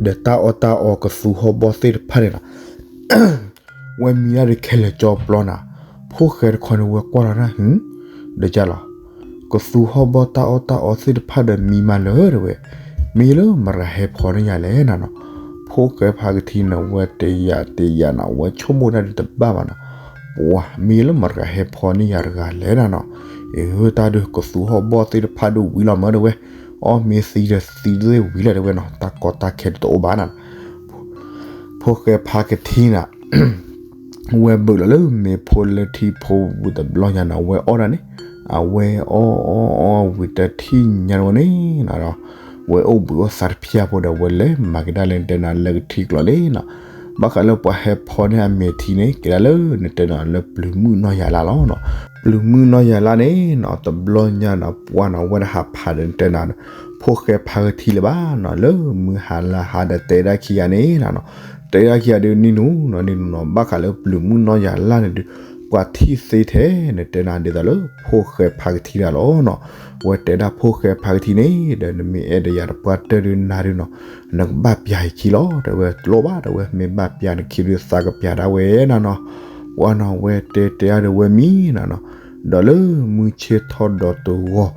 ဒီးတၢ်အီၣ်တၢ်အီကသူဟီၣ်ဘီၣ်သ့ၣ်တဖၣ်န့ၣ်နီၤ, ဝဲမံဒၣ်ဒီးခဲလၢာ်ကၠီပျီနီၤ, ဖိၣ်ဃဲတခီန့ၣ် ဝဲကွၢ်လီၤတၢ် ဟ့ၣ်, ဒီးကၢ်လီၤ, ကသူဟီၣ်ဘီၣ်တၢ်အီၣ်တၢ်အီသ့ၣ်တဖၣ်ဒီးမံမးလၢၤတဲဝဲ, မ့ၢ်လၢမတၤဟဲဖီန့ၢ်ယၤလဲၣ်နီၤနီၤ, ဖိၣ်ဃဲဖါကထံန့ၣ် ဝဲတယာ်တယာ်နီၤ ဝဲဆိကမိၣ်တၢ်ဒုးတဘၣ်ဘၣ်နီၤ, ပှၤမ့ၢ်လၢမတၤဟဲဖီန့ၢ်ယၤတဂၤလဲၣ်နီၤနီၤ, အ့ၣ် တၢ်ဒုးကသူဟီၣ်ဘီၣ်သ့ၣ်တဖၣ်ဒုးဝံၤလီၤမၢတဲဝဲ, အီၣ်မ့ၤသံဒီးသံသ့ၣ်ဝံၤလီၤတဲဝဲနီၤ, တၢ်ကီတၢ်ခဲတအိၣ်ဘၣ်နီၤ ဖိၣ်ဃဲဖါကထံနီၤ, ဝဲဘုးလီၤလၢမ့ၤဖိလၢထံဖိဝံၤတဘျီညါနီၤ ဝဲအီၣ်ဒၣ်န့ၣ်, အဝဲအီၣ်အီၣ်အီၣ်ဝံၤတထံၣ်ညါဝဲန့ၣ်နီၤ, ဝဲအိၣ်ဘှံးအိၣ်သါတဖၠၣ်ဖိဒီး ဝဲလဲၤမၤကဒါလဲၣ်နတဲနၤလၢကထံကျိၤလံနီၤ, ဘၣ်ဃးလၢပှၤဟဲဖီန့ၢ်အမ့ၤထံန့ၣ် ကဲဒၣ်လၢနတဲနၤလၢပျုၤမုၣ်နီၢ်ယၤလၢ်လီၤနီၤ, ပျုၤမုၣ်နီၢ်ယၤလၢ်န့ၣ်နီၤ တဘျီညါနီၤ ပှၤနီၤ ဝဲတဟးဖးဒီးနတဲနၤ ဖိၣ်ဃဲဖါကထံလၢၤဘၣ်နီၤ, လၢမုၢ်ဟါလၢဟါဒီးတဲဒၣ်ခံဂၤန့ၣ်နီၤ, တဲဒၣ်ခံဂၤဒုးနံၤနူၤနီၤ နံၤနူၤနီၤ ဘၣ်ဃးလၢပျုၤမုၣ်နီၢ်ယၤလၢ်န့ၣ်ဒုး ပှၤထံၣ်သ့ထဲနတဲနၤဒ်သိးလၢဖိၣ်ဃဲဖါကထံတဂၤလီၤနီၤ, ဝဲတဲဒၣ်ဖိၣ်ဃဲဖါကထံန့ၣ် ဒီးနမ့ၢ်အဲၣ်ဒီးယၤတပှၢ်တၢၢ်ဒုးနၤဒုးနီၤ, နကဘၣ်ပျၢ်ယခံလီၤ တဲဝဲ တလိၣ်ဘၣ် တဲဝဲ မ့ၢ်ဘၣ်ပျၢ်နခံဒုးသးကပျၢ်ဒၣ်ဝဲနၤနီၤ, ပှၤနီၤ ဝဲတဲတဲအါဒီးဝဲမံနီၤနီၤ, ဒီးလၢမုၢ်ဆ့ၣ်ထီၣ်ဒီးတဂီၤ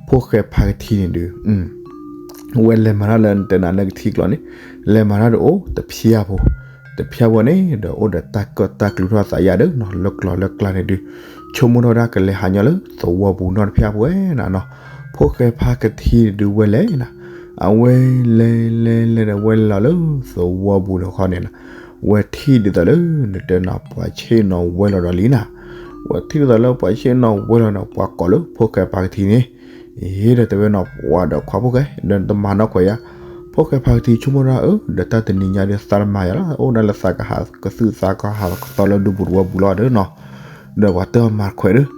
ဖိၣ်ဃဲဖါကထံန့ၣ်ဒုး ဝဲလဲၤမၤတၢ်လၢနတဲနၤလၢကထံကျိၤန့ၣ်, လဲၤမၤတၢ်ဒီးအိၣ်တဖၠၣ်ဖိ, တဖၠၣ်ဖိန့ၣ်ဒီးအိၣ်ဒီးတၢ်ကၢၣ်တၢ်ကျူထီၣ်သးယၤဒီးနီၤ လၢကျီၤလၢကျါန့ၣ်ဒုး, ဆိကမိၣ်ထီၣ်ဝဲဒၣ်ကလဲၤဟးညီလၢသဝီပူၤနီတဖၠၣ်ဖိဝဲနၤနီၤ, ဖိၣ်ဃဲဖါကထံန့ၣ်ဒုးဝဲလဲၤနၤ, အဝဲလဲၤလဲၤလဲၤဒီးဝဲလီၤလၢသဝီပူၤတခီန့ၣ်နၤ, ဝဲထံၣ်ဒ်သိးလၢနတဲနၤပှၤဆ့ၣ်နီၤဝဲလီၤဒီးလံနၤ, ဝဲထံၣ်ဒ်သိးလၢပှၤဆ့ၣ်နီၤဝဲလီၤဒီး ပှၤကိးလၢဖိၣ်ဃဲဖါကထံန့ၣ် အ့ ဒီးတဲဝဲနီၤ ပှၤဒီးခွါဖိၣ်ဃဲ ဒီးတမၤနီၣ်ခွဲးယၤ, ဖိၣ်ဃဲဖါကထံဆိကမိၣ်ဒၣ် အၢ ဒီးတၢ်တနံၤညါဒီးသးတမၤယၤလီၤ အိၣ်ဒၣ်လၢသးကဟးကသုၣ်သးကဟးကသီလၢဒူပူၤတဝီပူၤလီၤဒီးနီၤ, ဒီးပှၤတဲအီၤမၤခွဲးဒီး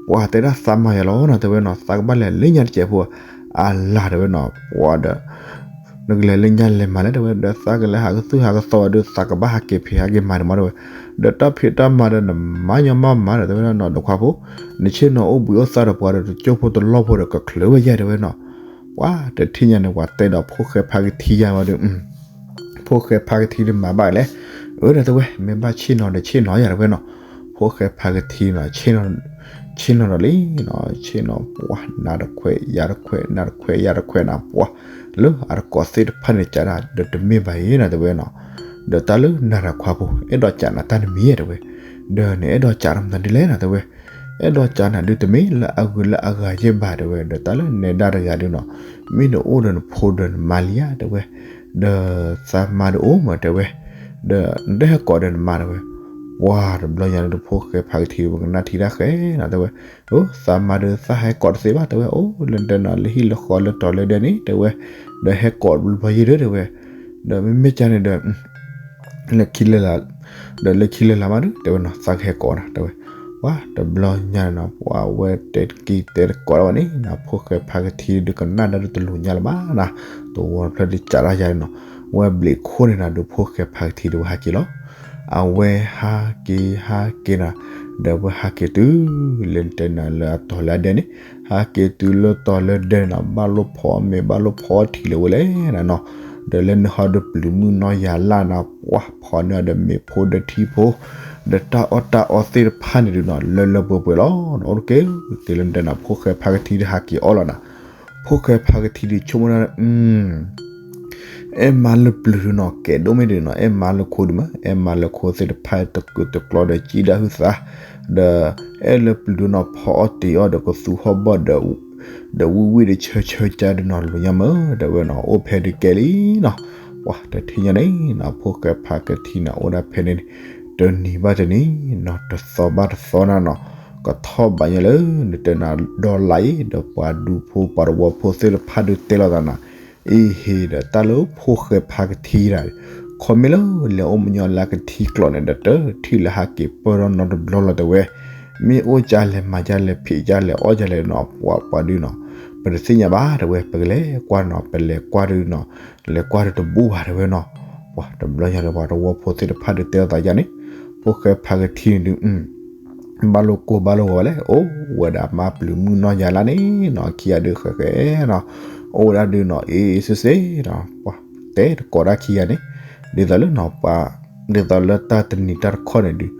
ပှၤတဲဒၣ်သးမၤယၤလီၤနီၤ တဲဝဲနီၤ သးကဘၣ်လဲၤလၢညါတစဲးဖိ အလၤတဲဝဲနီၤ ပှၤဒီး နကလဲၤလၢညါလဲၤမၤလဲၣ်တဲဝဲ ဒီးသးကလဲၤဟးကသုၣ်ဟးကသီဒီး သးကဘၣ်ဟးက့ၤဖံးဟးက့ၤမၤန့ၣ်မးတဲဝဲ, ဒီးတၢ်ဖံးတၢ်မၤဒီးနမၤညီမးမၤဒီး တဲဝဲဒၣ်နီၤ ဒီးခွါဖိ, နဆ့ၣ်နီၤအိၣ်ဘှံးအိၣ်သါဒီးပှၤဒီးတကၠိဖိတလီၢ်ဖိဒီးကချုးဝဲယၤတဲဝဲနီၤ, ပှၤတထံၣ်ညါန့ၣ် ပှၤတဲဒီးဖိၣ်ဃဲဖါကထံယၤမးဒီး ဖိၣ်ဃဲဖါကထံဒီးမၤဘၣ်လဲၣ်, အၢ ဒီးတဲဝဲ မ့ၢ်ဘၣ်ဆ့ၣ်နီၤဒီးဆ့ၣ်နီၤယၤတဲဝဲနီၤ, ဖိၣ်ဃဲဖါကထံနီၤ ဆ့ၣ်နီၤဒီးလံနီၤ ဆ့ၣ်နီၤပှၤ နၤတခွဲးယၤတခွဲး နၤတခွဲးယၤတခွဲးနီၤ ပှၤ လၢအတကိးသ့ၣ်တဖၣ်န့ၣ် ကးဒၣ်ဒီးတမ့ၢ်ဘၣ်အံၤနီၤတဲဝဲနီၤ, ဒီးတၢ်လၢနၤဒီးခွါဖိ အဲၣ်ဒိးကးနၤတၢ်တမံၤတဲဝဲ, ဒီးနအဲၣ်ဒိးကးနၤမနုၤလဲၣ်နီၤတဲဝဲ, အဲၣ်ဒိးကးနၤဒုးတမ့ၢ်လၢအဂုၤလၢအဂၤယဲၢ်ဘၣ်တဲဝဲ ဒီးတၢ်လၢနဲဒၣ်တဂၤဒုးနီၤ, မ့ၢ်နအိၣ်ဒီးနဖိဒီးနမါလံဧါတဲဝဲ, ဒီးသးမါဒုးအိၣ်မးတဲဝဲ, ဒီးနတဟဲကိးဒီးနမါတဲဝဲ, ပှၤတဘျီညါန့ၣ်ဒီးဖိၣ်ဃဲဖါကထံဝဲကနၣ်ထံတၢ်ဃဲနီၤတဲဝဲ, အိ သးမါဒုးသးဟဲကိးတသ့ဘၣ်တဲဝဲ အိၣ်လၢတဲနီၤ လၢဟံၣ်လၢဃီလၢတီၤလၢဒဲန့ၣ်တဲဝဲ, ဒီးဟဲကိးတဘျီယဲၢ်ဒီးတဲဝဲ, ဒီးမ့မ့ၢ်ကါန့ၣ်ဒီး လၢခံလၢလာ်, ဒီးလၢခံလၢလာ်မးဒုး တဲဝဲနီၤ သးကဟဲကိးနၤ တဲဝဲ, ပှၤတဘျီညါန့ၣ်နီၤ ပှၤဝဲတဲတက့ၢ်တဲတကိးဒၣ်ဝဲန့ၣ် ဖိၣ်ဃဲဖါကထံဒုးကနၣ်ဒၣ်ဒုးတလိၤညါလၢၤဘၣ်နီၤ, တဝီတဖျၢၣ်ဒုးကးဒၣ်ယၤန့ၣ်နီၤ, ဝဲဘျံးခိၣ်န့ၣ်နၤဒုး ဖိၣ်ဃဲဖါကထံဒုးဝဲဟးက့ၤလီၤ, အဝဲဟးက့ၤဟးက့ၤနၤ, ဒီးဝဲဟးက့ၤတုၤ လၢတဲနၤလၢအတီၤလၢအဒဲန့ၣ်, ဟးက့ၤတုၤလၢတီၤလၢဒဲန့ၣ်နီၤ ဘၣ်လိၣ်ဖီအီၣ်မ့ၤ ဘၣ်လိၣ်ဖီအီၣ်ထံးလၢၤဝဲလဲၣ်နၤနီၤ, ဒီးလၢနဟီဒုးပျုၤမုၢ်နီၢ်ယၤလၢ်နၤ ပှၤဖီန့ၢ်အီၤဒီးမ့ၤဖိဒီးထံဖိ, ဒီးတၢ်အီၣ်တၢ်အီသ့ၣ်တဖၣ်န့ၣ်ဒုးနီၤ လၢလၢပှဲၤပှဲၤလီၤ, အိၣ်တက့ၢ် တုၤလၢတဲနၤဖိၣ်ဃဲဖါကထံဒုးဟးက့ၤအီၣ်လီၤနၤ, ဖိၣ်ဃဲဖါကထံဒုးဆိကမိၣ်ဒၣ် အဲၣ်မါလၢပျုၤဒုးနီၤ ကဲဒိၣ်မ့ၢ်ဒုးနီၤ အဲၣ်မါလၢခိဒုးမး အဲၣ်မါလၢခိသ့ၣ်တဖၣ်တကုာ်တကျီဒီးစံၣ်ဒၣ်ဟုၣ်သး, ဒီးအဲၣ်လၢပျုၤဒုးနီၤ ဖီအီၣ်တ့ၤအီၣ်ဒီးကသူဟီၣ်ဘီၣ်ဒီး ဒီးဝံၣ်ဝံၣ်ဒီးဆၢဆၢကါဒုးနီၤ လိၤညါမး တဲဝဲနီၤ အိၣ်ဖဲဒုးကဲလံနီၤ, ပှၤတထံၣ်ညါန့ၣ်နီၤ ဖိၣ်ဃဲဖါကထံနီၤ အိၣ်ဒၣ်ဖဲန့ၣ် တနံၤဘၣ်တနံၤနီၤ တသီဘၣ်တသီနၤနီၤ, ကထီၣ်ဘးညါလၢ နတဲနၤဒီလါအံၤ ဒီးပှၤဒူဖိပှၤတဝီဖိသ့ၣ်တဖၣ်ဒုးတဲလိာ်သးနၤ, အ့ဟ့ဒီးတၢ်လၢဖိၣ်ဃဲဖါကထံဒၣ်, ခီမ့ၢ်လၢလဲၤအိၣ်မညီလၢကထံကျိးန့ၣ်ဒီး တထံၣ်လၢဟးက့ၤပၢၢ်ထီၣ်နီတဘျီလီၤတဲဝဲ, မ့ၢ်အိၣ်ကၢလဲၤမၤကၢလဲၤဖံးကၢလဲၤအီၣ်ကၢလဲၤနီၤ ပှၤပှၤဒုးနီၤ, ပတသ့ၣ်ညါဘၣ်တဲဝဲ ပကလဲၤကွၢ်နီၤ ပလဲၤကွၢ်ဒုးနီၤ, လဲၤကွၢ်ဒုးတဘူးဘၣ်တဲဝဲနီၤ, ပှၤတဘျီညါလၢပှၤတဝီဖိသ့ၣ်တဖၣ်ဒုးတဲလိာ်သးယါန့ၣ်, ဖိၣ်ဃဲဖါကထံန့ၣ်ဒုး ဘၣ်လိာ်ကိၢ်ဘၣ်လိာ်ဂီၤဝဲလဲၣ် အိၣ်ဝဲဒၣ်မါပျုၤမုၢ်နီၢ်ယၤလၢ်န့ၣ်နီၤ ခံဂၤဒုးဃဲဃဲနီၤ, အိၣ်ဝဲဒၣ်ဒုးနီၤ အ့အ့စ့စ့နီၤ ပှၤတဲတကိးဒၣ်ခံဂၤန့ၣ်, ဒ်သိးလၢနီၤ ပှၤ ဒ်သိးလၢတၢ်တနံၤတၢ်တခီန့ၣ်ဒုး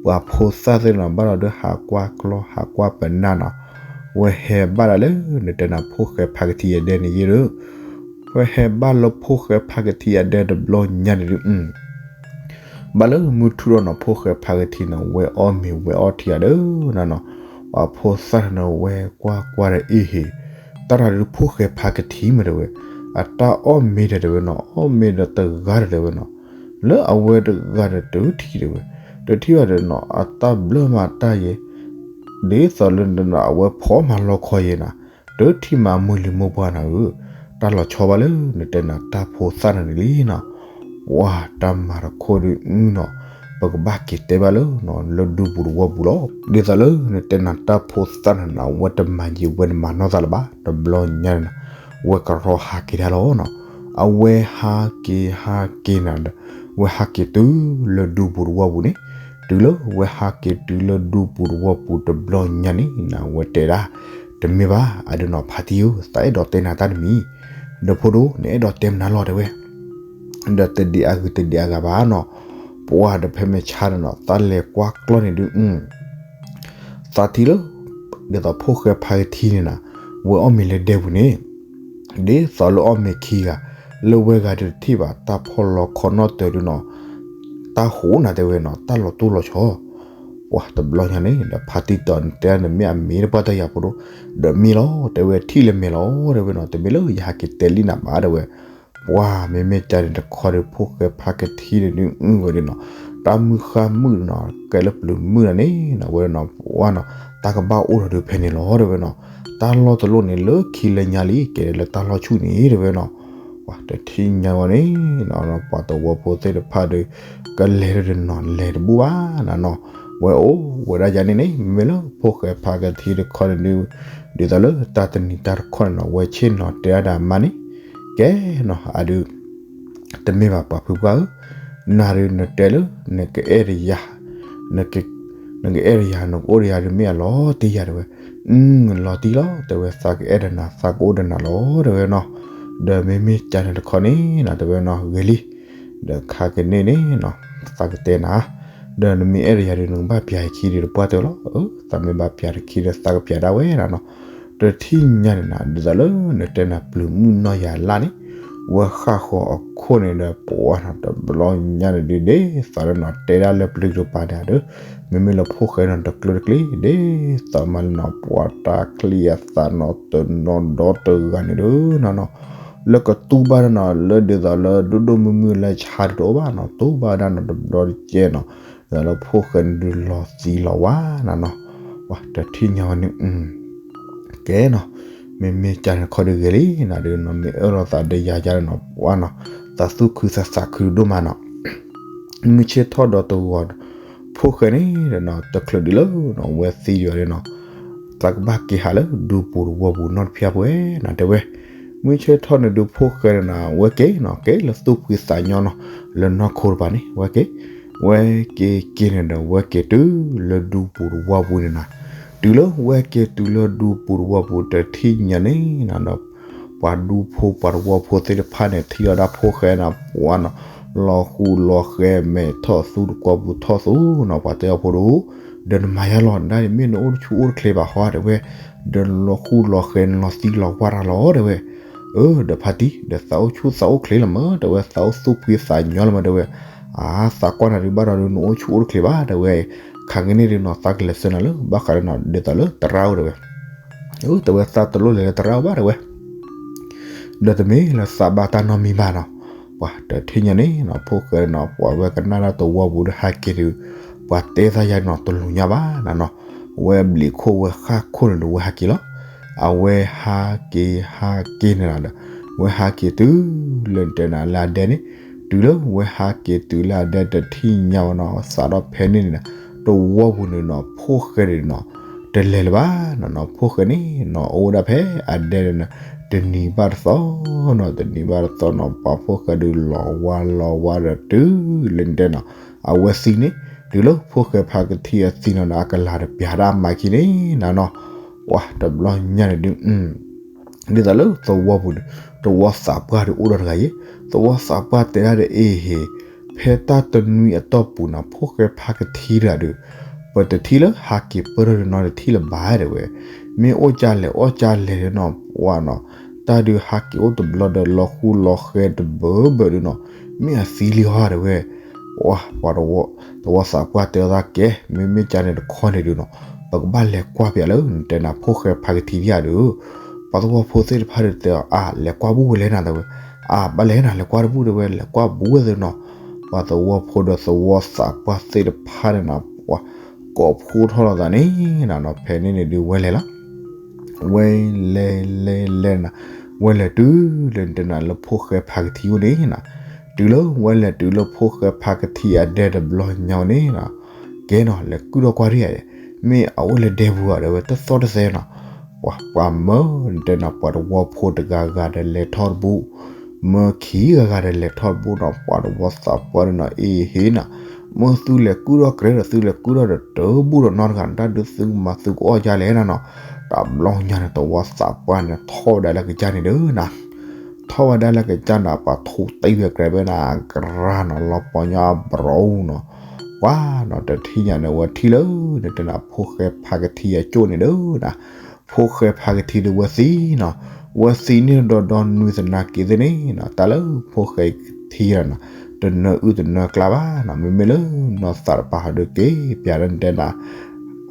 ပှၤဖိသၣ်သ့ၣ်နီၤ ဘၣ်လီၤဒုးဟးကွၢ်ကျီ ဟးကွၢ်ပနၢ်နီၤ, ဝဲဟဲဘၣ်ဒၣ်လၢ နတဲနၤဖိၣ်ဃဲဖါကထံအဒဲန့ၣ်ယဲၢ်ဒီး ဝဲဟဲဘၣ်လၢဖိၣ်ဃဲဖါကထံအဒဲတဘျီညါန့ၣ်ဒုး ဘၣ်လၢမုၢ်ထူၣ်ထီၣ်နီၤ ဖိၣ်ဃဲဖါကထံနီၤ ဝဲအီၣ်မ့ၤဝဲအီထံဂၤဒီးနီၤနီၤ, ပှၤဖိသၣ်န့ၣ်ဝဲကွၢ်ကွၢ်ဒီးအ့ဟ့ၣ်, တၢ်တၢ်ဒုးဖိၣ်ဃဲဖါကထံမ့ၢ်တဲဝဲ, အတၢ်အီၣ်မ့ၤဒီးတဲဝဲနီၤ အီၣ်မ့ၤဒီးတဂၤဒီးတဲဝဲနီၤ, လၢအဝဲတဂၤဒီးတထံၣ်တဲဝဲ, တထံၣ်ဘၣ်ဒီးနီၤ အတၢ်ဘျၢမၤတၢ်ယဲ ဒ်သိးလၢနတဲနၤ အဝဲဖီမၤလီခီယဲနၤ, တထံၣ်မၤမုၢ်လံၤမိၢ်ပှၢ်နၤဧၢ, တၢ်လီၤဆီဘၣ်လၢနတဲနၤတၢ်ဖိသၣ်နၤန့ၣ်လံနီၤ, ပှၤတၢ်မၤတခိၣ်ဒုးနီၤ, ပကဘၣ်က့ၤတဲဘၣ်လၢ လၢဒူပူၤတဝီပူၤလီၤ, ဒ်သိးလၢနတဲနၤတၢ်ဖိသၣ်နၤန့ၣ် အဝဲတမၤယံၤဝဲတမၤနီၢ်သးလၢၤဘၣ်, တဘျီညါန့ၣ်နီၤ, ဝဲကရီဟးက့ၤဒၣ်လီၤနီၤ, အဝဲဟးက့ၤဟးက့ၤနၤဒီး ဝဲဟးက့ၤတုၤလၢဒူပူၤတဝီပူၤန့ၣ်, တုၤလၢဝဲဟးက့ၤတုၤလၢဒူပူၤတဝီပူၤတဘျီညါန့ၣ်နီၤ ဝဲတဲဒၣ်, တမ့ၢ်ဘၣ် အဒုးနီၤ ဖါတံၢ်ဧၢ သးအဲၣ်ဒိးတဲနၤတၢ်တမံၤ, ဒီးဖိဒိၣ် နအဲၣ်ဒိးတဲမနုၤလီၤတဲဝဲ, ဒီးတဒံးအဂုၤတဒံးအဂၤဘၣ်နီၤ, ပှၤဒီးဖဲမဲာ်ဆါန့ၣ်နီၤ သးလဲၤကွၢ်ကျီၢ်န့ၣ်ဒုး သးထံၣ်လၢ ဒ်သိးဖိၣ်ဃဲဖါကထံန့ၣ်နီၤ, ဝဲအီၣ်မ့ၤလၢဒဲပူၤန့ၣ်, ဒ်သိးလၢအီၣ်မ့ၤခံဂၤ, လၢဝဲဂၤဒုးတထံၣ်ဘၣ် တၢ်ဖီၣ်လီၤခီနီၣ်တၢၤဒုးနီၤ, တၢ်ဟူးနၤတဲဝဲနီၤ တၢ်လီၤတိၢ်လီၤဆီ, ပှၤတဘျီညါန့ၣ် ဒီးဖါတံၢ်တီၤန့ၣ် တဲဒၣ်န့ၣ်မ့ၢ်အမ့ၢ်တပှၢ်တၢ်ယၤဖိဒိၣ်, ဒီးမ့ၢ်လီၤ တဲဝဲထံၣ်လၢမဲာ်လီၤ တဲဝဲနီၤ တမ့ၢ်လၢယဟးက့ၤတဲလံနၤဘၣ်တဲဝဲ, ပှၤမ့မ့ၢ်ကါန့ၣ်တခီဒီး ဖိၣ်ဃဲဖါကထံန့ၣ်ဒုးအုၣ်ဝဲဒၣ်နီၤ, တၢ်မုၢ်ဃၢ်မုၢ်နီၤ ကဲလၢပျုၤမုၢ်နၤန့ၣ်နီၤ ဝဲနီၤ ပှၤနီၤ တၢ်ကဘၣ်အိၣ်ထီၣ်ဒုးဖဲန့ၣ်လီၤ တဲဝဲနီၤ, တၢ်လီၢ်တလီၢ်န့ၣ် လၢခံလၢညါလံ ကဲလၢတၢ်လီၢ်ဆူၣ်န့ၣ် တဲဝဲနီၤ. ပှၤတထံၣ်ညါဝဲန့ၣ် ပှၤသဝီဖိသ့ၣ်တဖၣ်ဒီး ကလဲၤဒီးတနီၤလဲၤတဘူၣ်ဘၣ်နီၤနီၤ. ဝဲအိၣ်ဝဲဒၣ်ယၤန့ၣ်န့ၣ် မ့မ့ၢ်လၢဖိၣ်ဃဲဖါကထံတခီန့ၣ်ဒုး ဒ်သိးလၢတၢ်တနံၤတၢ်တခီန့ၣ်နီၤ ဝဲဆ့ၣ်နီၤတဲဒၣ်ဒီးအမါန့ၣ် ကဲနီၤ အဒုး တမ့ၢ်ဘၣ်ပှၤဖုပှၢ်ဧၢ, နၤဒုးနတဲလၢ နကအဲၣ်ဒိးယၤ, နကအဲၣ်ဒိးယၤ နကအိၣ်ဒီးယၤဒုးမ့ၢ်အလီၤတံၢ်ယၤတဲဝဲ, လီၤတံၢ်လီၤ တဲဝဲ သးကအဲၣ်ဒိးနၤ သးကအိၣ်ဒီးနၤလီၤတဲဝဲနီၤ, ဒီးမ့မ့ၢ်ကန့ၣ်တခီန့ၣ်နီၤ တဲဝဲနီၤ ဂ့ၤလံ, ဒီးခါကန့ၣ်န့ၣ်နီၤ သးကတဲနၤ, ဒီးနမ့ၢ်အဲၣ်ဒိးယၤဒုး နကဘၣ်ပျးယခံဒီးတပှၢ်တဲလီၤ, အၢ သးမ့ၢ်ဘၣ်ပျးတခံဒီးသးကပျးဒၣ်ဝဲနီၤနီၤ, တထံၣ်ညါန့ၣ်နီၤ ဒ်သိးလၢနတဲနၤပျုၤမုၢ်နီၢ်ယၤလၢ်န့ၣ် ဝဲဃၣ်ဃီၤအခိၣ်န့ၣ်ဒီး ပှၤနီၤ တဘျီညါန့ၣ်ဒုး ဒ်သိးလၢနီၤ တဲဒၣ်လၢပျုၤတပၤန့ၣ်ဒီး မ့မ့ၢ်လၢဖိၣ်ဃဲနီၤ တကျၢၤတကျ့ၤ ဒ်သိးမးလၢနီၤ ပှၤတၢ်ချံအသးနီၤ တနီၤဒီတဂၤန့ၣ်ဒီးနီၤနီၤ လၢကတူၢ်ဘၣ်ဒၣ်နီၤ လၢဒ်သိးလၢဒိၣ်ဒိၣ်မုၢ်မုၢ်လၢဆါဒုးတအိၣ်ဘၣ်နီၤ တူၢ်ဘၣ်ဒၣ်နီၤ တဘျီတကဲနီၤ ဒ်သိးလၢဖိၣ်ဃဲန့ၣ်ဒုးလီၤသံလီၤဝါနီၤနီၤ, ပှၤတထံၣ်ညါဝဲန့ၣ် ကဲနီၤ, မ့မ့ၢ်ကန့ၣ်တခီဒုးဂ့ၤလံနီၤ ဒုးနီၤ မ့ၢ်အၢၣ်လီၤသးဒီးယၤယၤန့ၣ်နီၤ ပှၤနီၤ သးသူၣ်ခုသးသးခုဒိၣ်မးနီၤ, မုၢ်ဆ့ၣ်ထီၣ်ဒီးတဂီၤ ဖိၣ်ဃဲန့ၣ်ဒီးနီၤ တချုးဒုးလၢနီၤ ဝဲသံဒံးဘၣ်န့ၣ်နီၤ သးကဘၣ်က့ၤဟးလၢဒူပူၤတဝီပူၤနီတဖျၢၣ်ဖဲနီၤ တဲဝဲ, မုၢ်ဆ့ၣ်ထီၣ်န့ၣ်ဒုးဖိၣ်ဃဲန့ၣ်နီၤ ဝဲက့ၤနီၤ က့ၤလၢသူၣ်ဖှံသးညီနီၤ လၢနီၢ်ခိတပၤန့ၣ် ဝဲက့ၤ ဝဲက့ၤက့ၤန့ၣ်ဒီး ဝဲက့ၤတုၤလၢဒူပူၤတဝီပူၤန့ၣ်နီၤ, တုၤလၢဝဲက့ၤတုၤလၢဒူပူၤတဝီပူၤတထံၣ်ညါန့ၣ်နီၤဒီး ပှၤဒူဖိပှၤတဝီဖိသ့ၣ်တဖၣ်န့ၣ် ထံၣ်လီၤဒၣ်ဖိၣ်ဃဲနီၤ ပှၤနီၤ လီၤဃူလီၤဃဲမဲာ်ထီၣ်သူတကွီၢ်ပူၤထီၣ်သူနီၤ ပှၤတဲအီၤဖိတအိၣ် ဒီးနမၤယါလီၤ နဒၣ်န့ၣ်မ့ၢ်နအိၣ်တဆူၣ်အိၣ်တချ့ဘၣ်ဟီတဲဝဲ, ဒီးနလီၤဃူလီၤဃဲနလီၤသံလီၤဝါတၢ်လီၤတဲဝဲ, အၢ ဒီးဖါတံၢ် ဒီးသးအိၣ်ဆူၣ်သးအိၣ်ချ့လီၤမး တဲဝဲ သးအိၣ်သူၣ်ဖှံသးညီလီၤမးတဲဝဲ, အါ သးကွၢ်နၤဒုးဘၣ်ဒီး နအိၣ်ဆူၣ်အိၣ်တချ့ဘၣ်တဲဝဲ, ခါကန့ၣ်ဒုးနီၤ သးကလဲၤဆှၢနၤလၢ ဘၣ်ဃးဒီးနီၤ ဒ်သိးလၢသရၣ်အိၣ်တဲဝဲ, အၢ တဲဝဲ သးတလိၣ်လဲၤလၢသရၣ်အိၣ်ဘၣ်တဲဝဲ ဒီးတမ့ၢ်လၢသးဘၣ်တၢ်နီတမံၤဘၣ်နီၤ, ပှၤတထံၣ်ညါန့ၣ်နီၤ ဖိၣ်ဃဲနီၤ ပှၤဝဲကနၣ်ဒၣ်တဝီပူၤဒီးဟးက့ၤဒုး, ပှၤတဲသးယါနီၤ တလူၤညါဘၣ်နီၤနီၤ, ဝဲဘျံးခိၣ်ဝဲဃၣ်ခိၣ်န့ၣ်ဒီးဝဲဟးက့ၤလီၤ, အဝဲဟးက့ၤဟးက့ၤန့ၣ်နီၤဒီး ဝဲဟးက့ၤတုၤလၢတဲနၤလၢအဒဲန့ၣ်, တုၤလၢဝဲဟးက့ၤတုၤလၢအဒဲတထံၣ်ညါဝဲနီၤ စးထီၣ်ဖဲန့ၣ်န့ၣ်နီၤ တဝီပူၤန့ၣ်နီၤ ဖိၣ်ဃဲန့ၣ်နီၤ တလဲၤလၢၤဘၣ်နီၤနီၤ, ဖိၣ်ဃဲန့ၣ်နီၤ အိၣ်ဝဲဒၣ်ဖဲအဒဲန့ၣ်နီၤ တနံၤဘၣ်တသီနီၤ တနံၤဘၣ်တသီနီၤ ပှၤဖိၣ်ဃဲဒုးလီၤဝါလီၤဝါဒီးတုၤလၢတဲနီၤ အဝဲသံန့ၣ် တုၤလၢဖိၣ်ဃဲဖါကထံအသံနီၤဒီး အကလၤတပျးဒၣ်အမါခံန့ၣ်နီၤနီၤ, ပှၤတဘျီညါန့ၣ်ဒုး ဒ်သိးလၢသဝီပူၤန့ၣ် သဝီသးပှၢ်ဒုးအိၣ်ဒီးတဂၤအံၤ, သဝီသးပှၢ်တဲဒၣ်ဒီး အ့ဟ့ၣ်, ဖဲတၢ်တနွံအတီၢ်ပူၤနီၤ ဖိၣ်ဃဲဖါကထံတဂၤဒီး ပတထံၣ်လၢဟးက့ၤပၢၢ်ထီၣ်ဒုးနီတထံၣ်လၢၤဘၣ်တဲဝဲ, မ့ၢ်အိၣ်ကၢလဲၣ်အီၣ်ကၢလဲၣ်ဒုးနီၤ ပှၤနီၤ တၢ်ဒုးဟးက့ၤအိၣ်တဘျီဒီးလီၤဃူလီၤဃဲတဘၢဘၢဒုးနီၤ မ့ၢ်အသံလံဟီတဲဝဲ, ပှၤ ပှၤသဝီသးပှၢ်တဲအသးကဲ မ့မ့ၢ်ကန့ၣ်တခီန့ၣ်ဒုးနီၤ ပကဘၣ်လဲၤကွၢ်ပၠးလၢ နတဲနၤဖိၣ်ဃဲဖါကထံဒံးဧါဒီး, ပှၤသဝီဖိသ့ၣ်တဖၣ်ဒီးတဲအီၤ အါ လဲၤကွၢ်ဘူၣ်ဝဲလဲၣ်နၤတဲဝဲ, အါ ဘၣ်လဲၣ်နၤ လဲၤကွၢ်တဘူၣ်တဲဝဲ လဲၤကွၢ်ဘူးဝဲသ့နီၤ, ပှၤသဝီဖိဒီးသဝီသးပှၢ်သ့ၣ်တဖၣ်န့ၣ်နီၤ ပှၤကိးဖှိၣ်ထီၣ်လိာ်သးန့ၣ်နီၤ ဖဲန့ၣ်န့ၣ်ဒုးဝဲလဲၤလီၤ ဝဲလဲၤလဲၤလဲၤနၤ, ဝဲလဲၤတုၤလၢနတဲနၤလၢ ဖိၣ်ဃဲဖါကထံအိၣ်န့ၣ်နီၤ, တုၤလၢဝဲလဲၤတုၤလၢဖိၣ်ဃဲဖါကထံအဒဲတဘျီညါန့ၣ်နီၤ, ကဲနီၤ လဲၤကုၢ်ထီၣ်ကွၢ်ဒံးဧါ, မ့ၢ်အအိၣ်လၢဒဲပူၤဧါဒီးဝဲ တသီၣ်တသဲနီၤ, ပှၤ ပှၤမၢနတဲနၤ ပှၤသဝီဖိတဂၤဂၤဒီးလဲၤထီၣ်တဘူၣ်, မၢခံဂၤဂၤဒီးလဲၤထီၣ်တဘူၣ်နီၤ, ပှၤသဝီသးပှၢ်န့ၣ်နီၤ အ့ဟ့ၣ်နၤ, မၢသုလဲၤကုၢ်ထီၣ်ကရဲဒီး သုလဲၤကုၢ်ထီၣ်ဒီးတဘူၣ်ဒီးနီတဂၤ တၢ်ဒုးသုကမၤသုကအီၣ်ကၢလဲၣ်နၤနီၤ, တဘျီညါန့ၣ် သဝီသးပှၢ်န့ၣ် ထီၣ်ဝဲဒၣ်လၢကစၢ်န့ၣ်ဒီးနၤ ထီၣ်ဝဲဒၣ်လၢကစၢ်န့ၣ် ပှၤထူးတံၢ်ဝဲကရဲဝဲနၤ ကရၢ်နီၤ လီၤပီၤညီအဘြီနီၤ, ပှၤနီၤ တထံၣ်ညါန့ၣ် ဝဲထံၣ်လၢ နတဲနၤ ဖိၣ်ဃဲဖါကထံအကၠိၣ်န့ၣ်ဒီးနၤ, ဖိၣ်ဃဲဖါကထံဒီးဝဲသံနီၤ, ဝဲသံန့ၣ်ဒီးဒီနွံသနာ်က့သ့ၣ်န့ၣ်နီၤ တၢ်လၢဖိၣ်ဃဲကထံနီၤ တနၢအုၣ်တနၢကျါဘၣ်နီၤ, မ့မ့ၢ်လၢနီၢ်သးတပၤဟီဒီးက့ၤပၠးလၢနတဲနၤ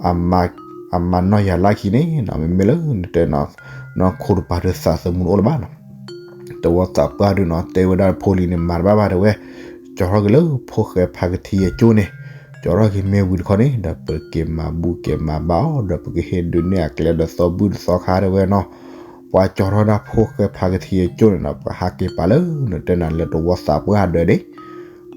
အမါနီၢ်ယၤလၢ်ခံန့ၣ်နီၤ မ့မ့ၢ်လၢနတဲနၤ နီၢ်ခိတပၤဒီးသးသမူတအိၣ်လၢၤဘၣ်နီၤ, သဝီသးပှၢ်ဒုးနီၤ တဲဝဲဒၣ်ဖိလံၤန့ၣ် မၤတဘၣ်ဘၣ်တဲဝဲ, ကၠီထီၣ်က့ၤလၢဖိၣ်ဃဲဖါကထံအကၠိၣ်န့ၣ်, ကၠီထီၣ်က့ၤမ့ၢ်ဝံၤတခီန့ၣ် ဒီးပက့ၤမၤဘူၣ်က့ၤမၤဘါအီၤ ဒီးပကဟ့ၣ်ဒုးနဲၣ်အကျဲဒီးသီဘူၣ်တသီခါတဲဝဲနီၤ. ပှၤကၠီထီၣ်ဒၣ်ဖိၣ်ဃဲဖါကထံအကၠိၣ်န့ၣ်ဒီး ပှၤဟးက့ၤပာ်လၢနတဲနၤလၢတဝီသးပှၢ်အဒၢးန့ၣ်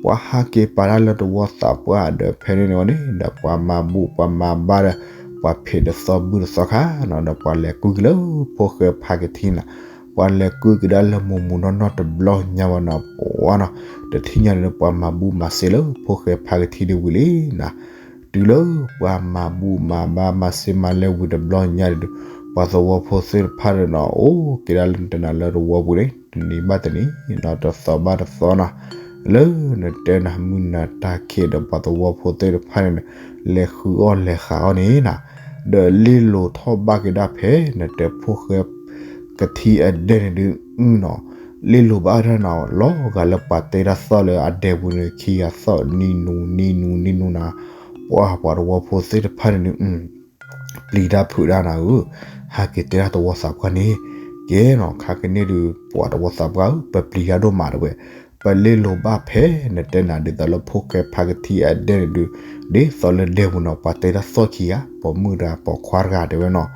ပှၤဟးက့ၤပာ်တၢ်လၢတဝီသးပှၢ်အဒၢးဖဲန့ၣ်န့ၣ်ဝဲန့ၣ် ဒီးပှၤမၤဘူၣ်ပှၤမၤဘါဒီး ပှၤဖံးဒီးသီဘူၣ်တသီခါနီၤ ဒီးပှၤလဲၤကူက့ၤလၢဖိၣ်ဃဲဖါကထံနီၤ. ပှၤလဲၤကူက့ၤဒၣ်လၢမုၢ်မုၢ်နီၢ်နီၢ်တဘျီညါဝဲနီၤ ပှၤနီၤ တထံၣ်ညါန့ၣ် ပှၤမၤဘူၣ်မၤစ့လၢဖိၣ်ဃဲဖါကထံဒ်ဝံၤလံနီၤ. တုၤလၢပှၤမၤဘူၣ်မၤဘါမၤစ့မၤလဲဝံၤတဘျီညါဒီး ပှၤသဝီဖိသ့ၣ်တဖၣ်န့ၣ်နီၤ အိၣ်က့ၤဒၣ်လၢနတဲနၤလၢတဝီပူၤန့ၣ် တနံၤဘၣ်တနံၤနီၤ တသီဘၣ်တသီနီၤ လၢနတဲနၤမုၢ်နၤတၢ်ခံးဒီးပှၤသဝီဖိသ့ၣ်တဖၣ်န့ၣ် လဲၤဃုအီၣ်လဲၤဃုအီၣ်န့ၣ်နီၤ ဒီးလ့လိာ်ထီၣ်ဘၣ်က့ၤဒၣ်ဖဲနတဲဖိၣ်ဃဲ ကထံအဒဲန့ၣ်ဒုးနီၤ လ့လိာ်ဘၣ်ဒၣ်နီၤ လီၤဂာ်လၢပှၤတဲတၢ်သီၣ်လၢအဒဲပူၤန့ၣ် ခံဂၤသီၣ် နံၤနူၤ နံၤနူၤ နံၤနူၤနီၤ ပှၤပှၤသဝီဖိသ့ၣ်တဖၣ်န့ၣ်ဒုး ပျံၤတၢ်ဖုးတၢ်နၤဧၢ, ဟးက့ၤတဲဒၣ်သဝီသးပှၢ်န့ၣ် ကဲနီၤ ခါကန့ၣ်ဒုး ပှၤသဝီသးပှၢ်ဧၢ ပပျံၤတၢ်ဒိၣ်မးတဲဝဲ, ပလ့လိာ်ဘၣ်ဖဲနတဲနၤဒ်သိးလၢဖိၣ်ဃဲဖါကထံအဒဲန့ၣ်ဒုး ဒ်သိးလၢဒဲပူၤနီၤ ပှၤတဲတၢ်သီၣ်ခံဂၤ ပိာ်မုၣ်တဂၤပိာ်ခွါတဂၤတဲဝဲနီၤ,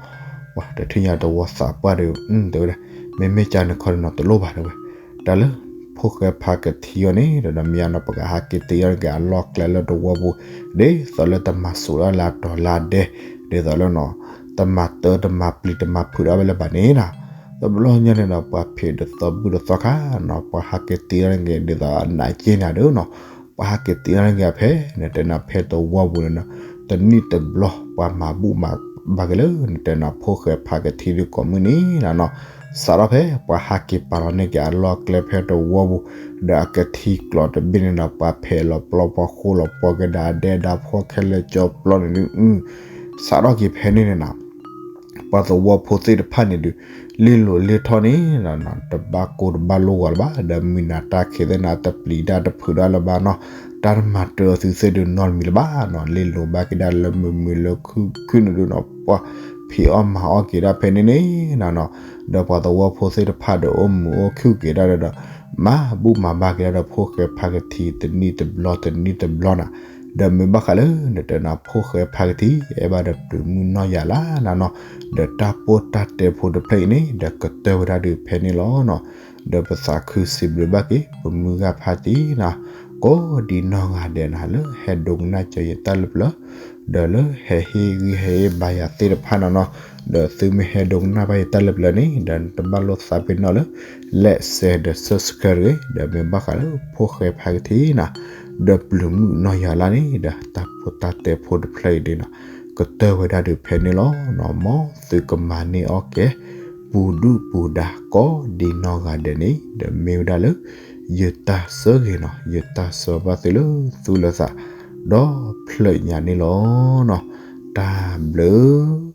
ပှၤတထံၣ်ညါသဝီသးပှၢ်ဒီး တဲဝဲဒၣ် မ့မ့ၢ်ကန့ၣ်ခီန့ၣ်နီၤ တလိၣ်ဘၣ်တဲဝဲ, တၢ်လၢ ဖိၣ်ဃဲဖါကထံအီၤန့ၣ် ဒီးမ့ၢ်အနီၤ ပကဟးက့ၤတ့အီၤက့ၤအလီၢ်ကျဲလၢတဝီပူၤ ဒ်သိးလၢတမၤစိာ်ဒၣ်လၢအတီၤလၢအဒဲ ဒ်သိးလၢနီၤ တမၤတၢ်တမၤပျံၤတမၤဖုးဒၣ်ဝဲလၢၤဘၣ်န့ၣ်နီၤ, တဘျီညါန့ၣ်ဒီး ပှၤဖံးဒီးသီဘူၣ်တသီခါနီၤ ပှၤဟးက့ၤတ့အီၤန့ၣ်က့ၤ ဒ်သိးအနးက့န့ၣ်ဒီးနီၤ, ပှၤဟးက့ၤတ့အီၤန့ၣ်က့ၤဖဲ နတဲနၤဖဲတဝီပူၤန့ၣ်နီၤ, တနံၣ်တဘျီ ပှၤမၤဘူၣ်မၤဘါက့ၤလၢ နတဲနၤဖိၣ်ဃဲဖါကထံဒုးကိးမုၢ်နံၤနီၤနီၤ, စးထီၣ်ဖဲပှၤဟးက့ၤပာ်လီၤန့ၢ်က့ၤအလီၢ်ကျဲဖဲတဝီပူၤ ဒီးအကထံကျိးတဘ့ၣ်န့ၣ်ဒီး ပှၤဖဲးလီၤပျီပှၤဃိလီၤပှီၢ်ကဒါဒဲဒါဖှီၣ်ခဲလၢာ်ကၠီပျီန့ၣ်ဒုး စးထီၣ်က့ၤဖဲန့ၣ်န့ၣ်နီၤ ပှၤသဝီဖိသ့ၣ်တဖၣ်န့ၣ်ဒုး လ့လိာ်လ့ထီၣ်န့ၣ် တဘၣ်ကိၢ်တဘၣ်လိာ်ဂီၤလၢၤဘၣ် ဒီးမုၢ်နၤတၢ်ခံးသ့ၣ်န့ၣ် တပျံၤတၢ်တဖုးတၢ်လၢၤဘၣ်နီၤ, တၢ်တမၤတၢ်အသုသ့ၣ်ဒုးနီတမံၤလၢၤဘၣ်နီၤ, လ့လိာ်ဘၣ်က့ၤဒၣ်လၢမုာ်မုာ်လၢခုၣ်ခုၣ်န့ၣ်ဒုးနီၤ ပှၤဖံးအီၣ်မၤအီၣ်က့ၤဒၣ်ဖဲန့ၣ်န့ၣ်နီၤနီၤ, ဒီးပှၤသဝီဖိသ့ၣ်တဖၣ်ဒီးအိၣ်မုာ်အိၣ်ခုၣ်က့ၤဒၣ်ဒီး မၤဘူၣ်မၤဘါက့ၤဒၣ်ဒီးဖိၣ်ဃဲဖါကထံတနံၣ်တဘျီတနံၣ်တဘျီနီၤ, ဒီးမ့ၢ်ဘၣ်ဃးလၢနတဲနၤဖိၣ်ဃဲဖါကထံ အဲၣ်ဘၣ်ဒီးပျုၤမုၢ်နီၢ်ယၤလါနီၤနီၤ, ဒီးတၢ်ပိၢ်တၢ်တဲဖိတဖျၢၣ်အံၤန့ၣ် ဒီးကတၢၢ်ဝဲဒၣ်ဒုးဖဲန့ၣ်လီၤနီၤ, ဒီးပသးခုစံးဘျုးဘၣ်က့ၤ ပမုၢ်ဂၢ်ဖါတံၢ်နီၤ, ကိးဒံနီၢ်ဂၤဒဲးနီၤ လၢဟဲဒိကနၣ်စၢၤယတၢ်လၢပျၢၤ ဒီးလၢဟဲဟ့ၣ်ဂံၢ်ဟ့ၣ်ဘါယၤသ့ၣ်တဖၣ်နီၤနီၤ, ဒီးသုမ့ၢ်ဟဲဒိကနၣ်ဘၣ်ယတၢ်လၢပျၢၤန့ၣ် ဒီးတဘၣ်လိာ်သးပ့ၤနီၣ်လၢ like share ဒီး subscribe တဂ့ၤ, ဒီးမ့ၢ်ဘၣ်ဃးလၢဖိၣ်ဃဲဖါကထံနီၤ, ဒီးပျုၤမုၢ်နီၢ်ယၤလါန့ၣ် ဒီးတၢ်ပိၢ်တၢ်တဲဖိတဖျၢၣ်အံၤဒ်နီၤ, ကတၢၢ်ဝဲဒၣ်ဒုးဖဲန့ၣ်လီၤနီၤ, မ်သုကမၤန့ၢ်အီၣ်ကဲ ပူၤဒုၣ်ပူၤဒါ ကိးဒံနီၢ်ဂၤဒဲးန့ၣ် ဒီးမ့ၢ်ဝဲဒၣ်လၢ ယတၢ်ဆၢဂ့ၤနီၤ, ယတၢ်ဆၢဘၣ်သုလၢသူၣ်လၢသး ဒီဖျၢၣ်ညါန့ၣ်လီၤနီၤ, တၢ်ဘျုး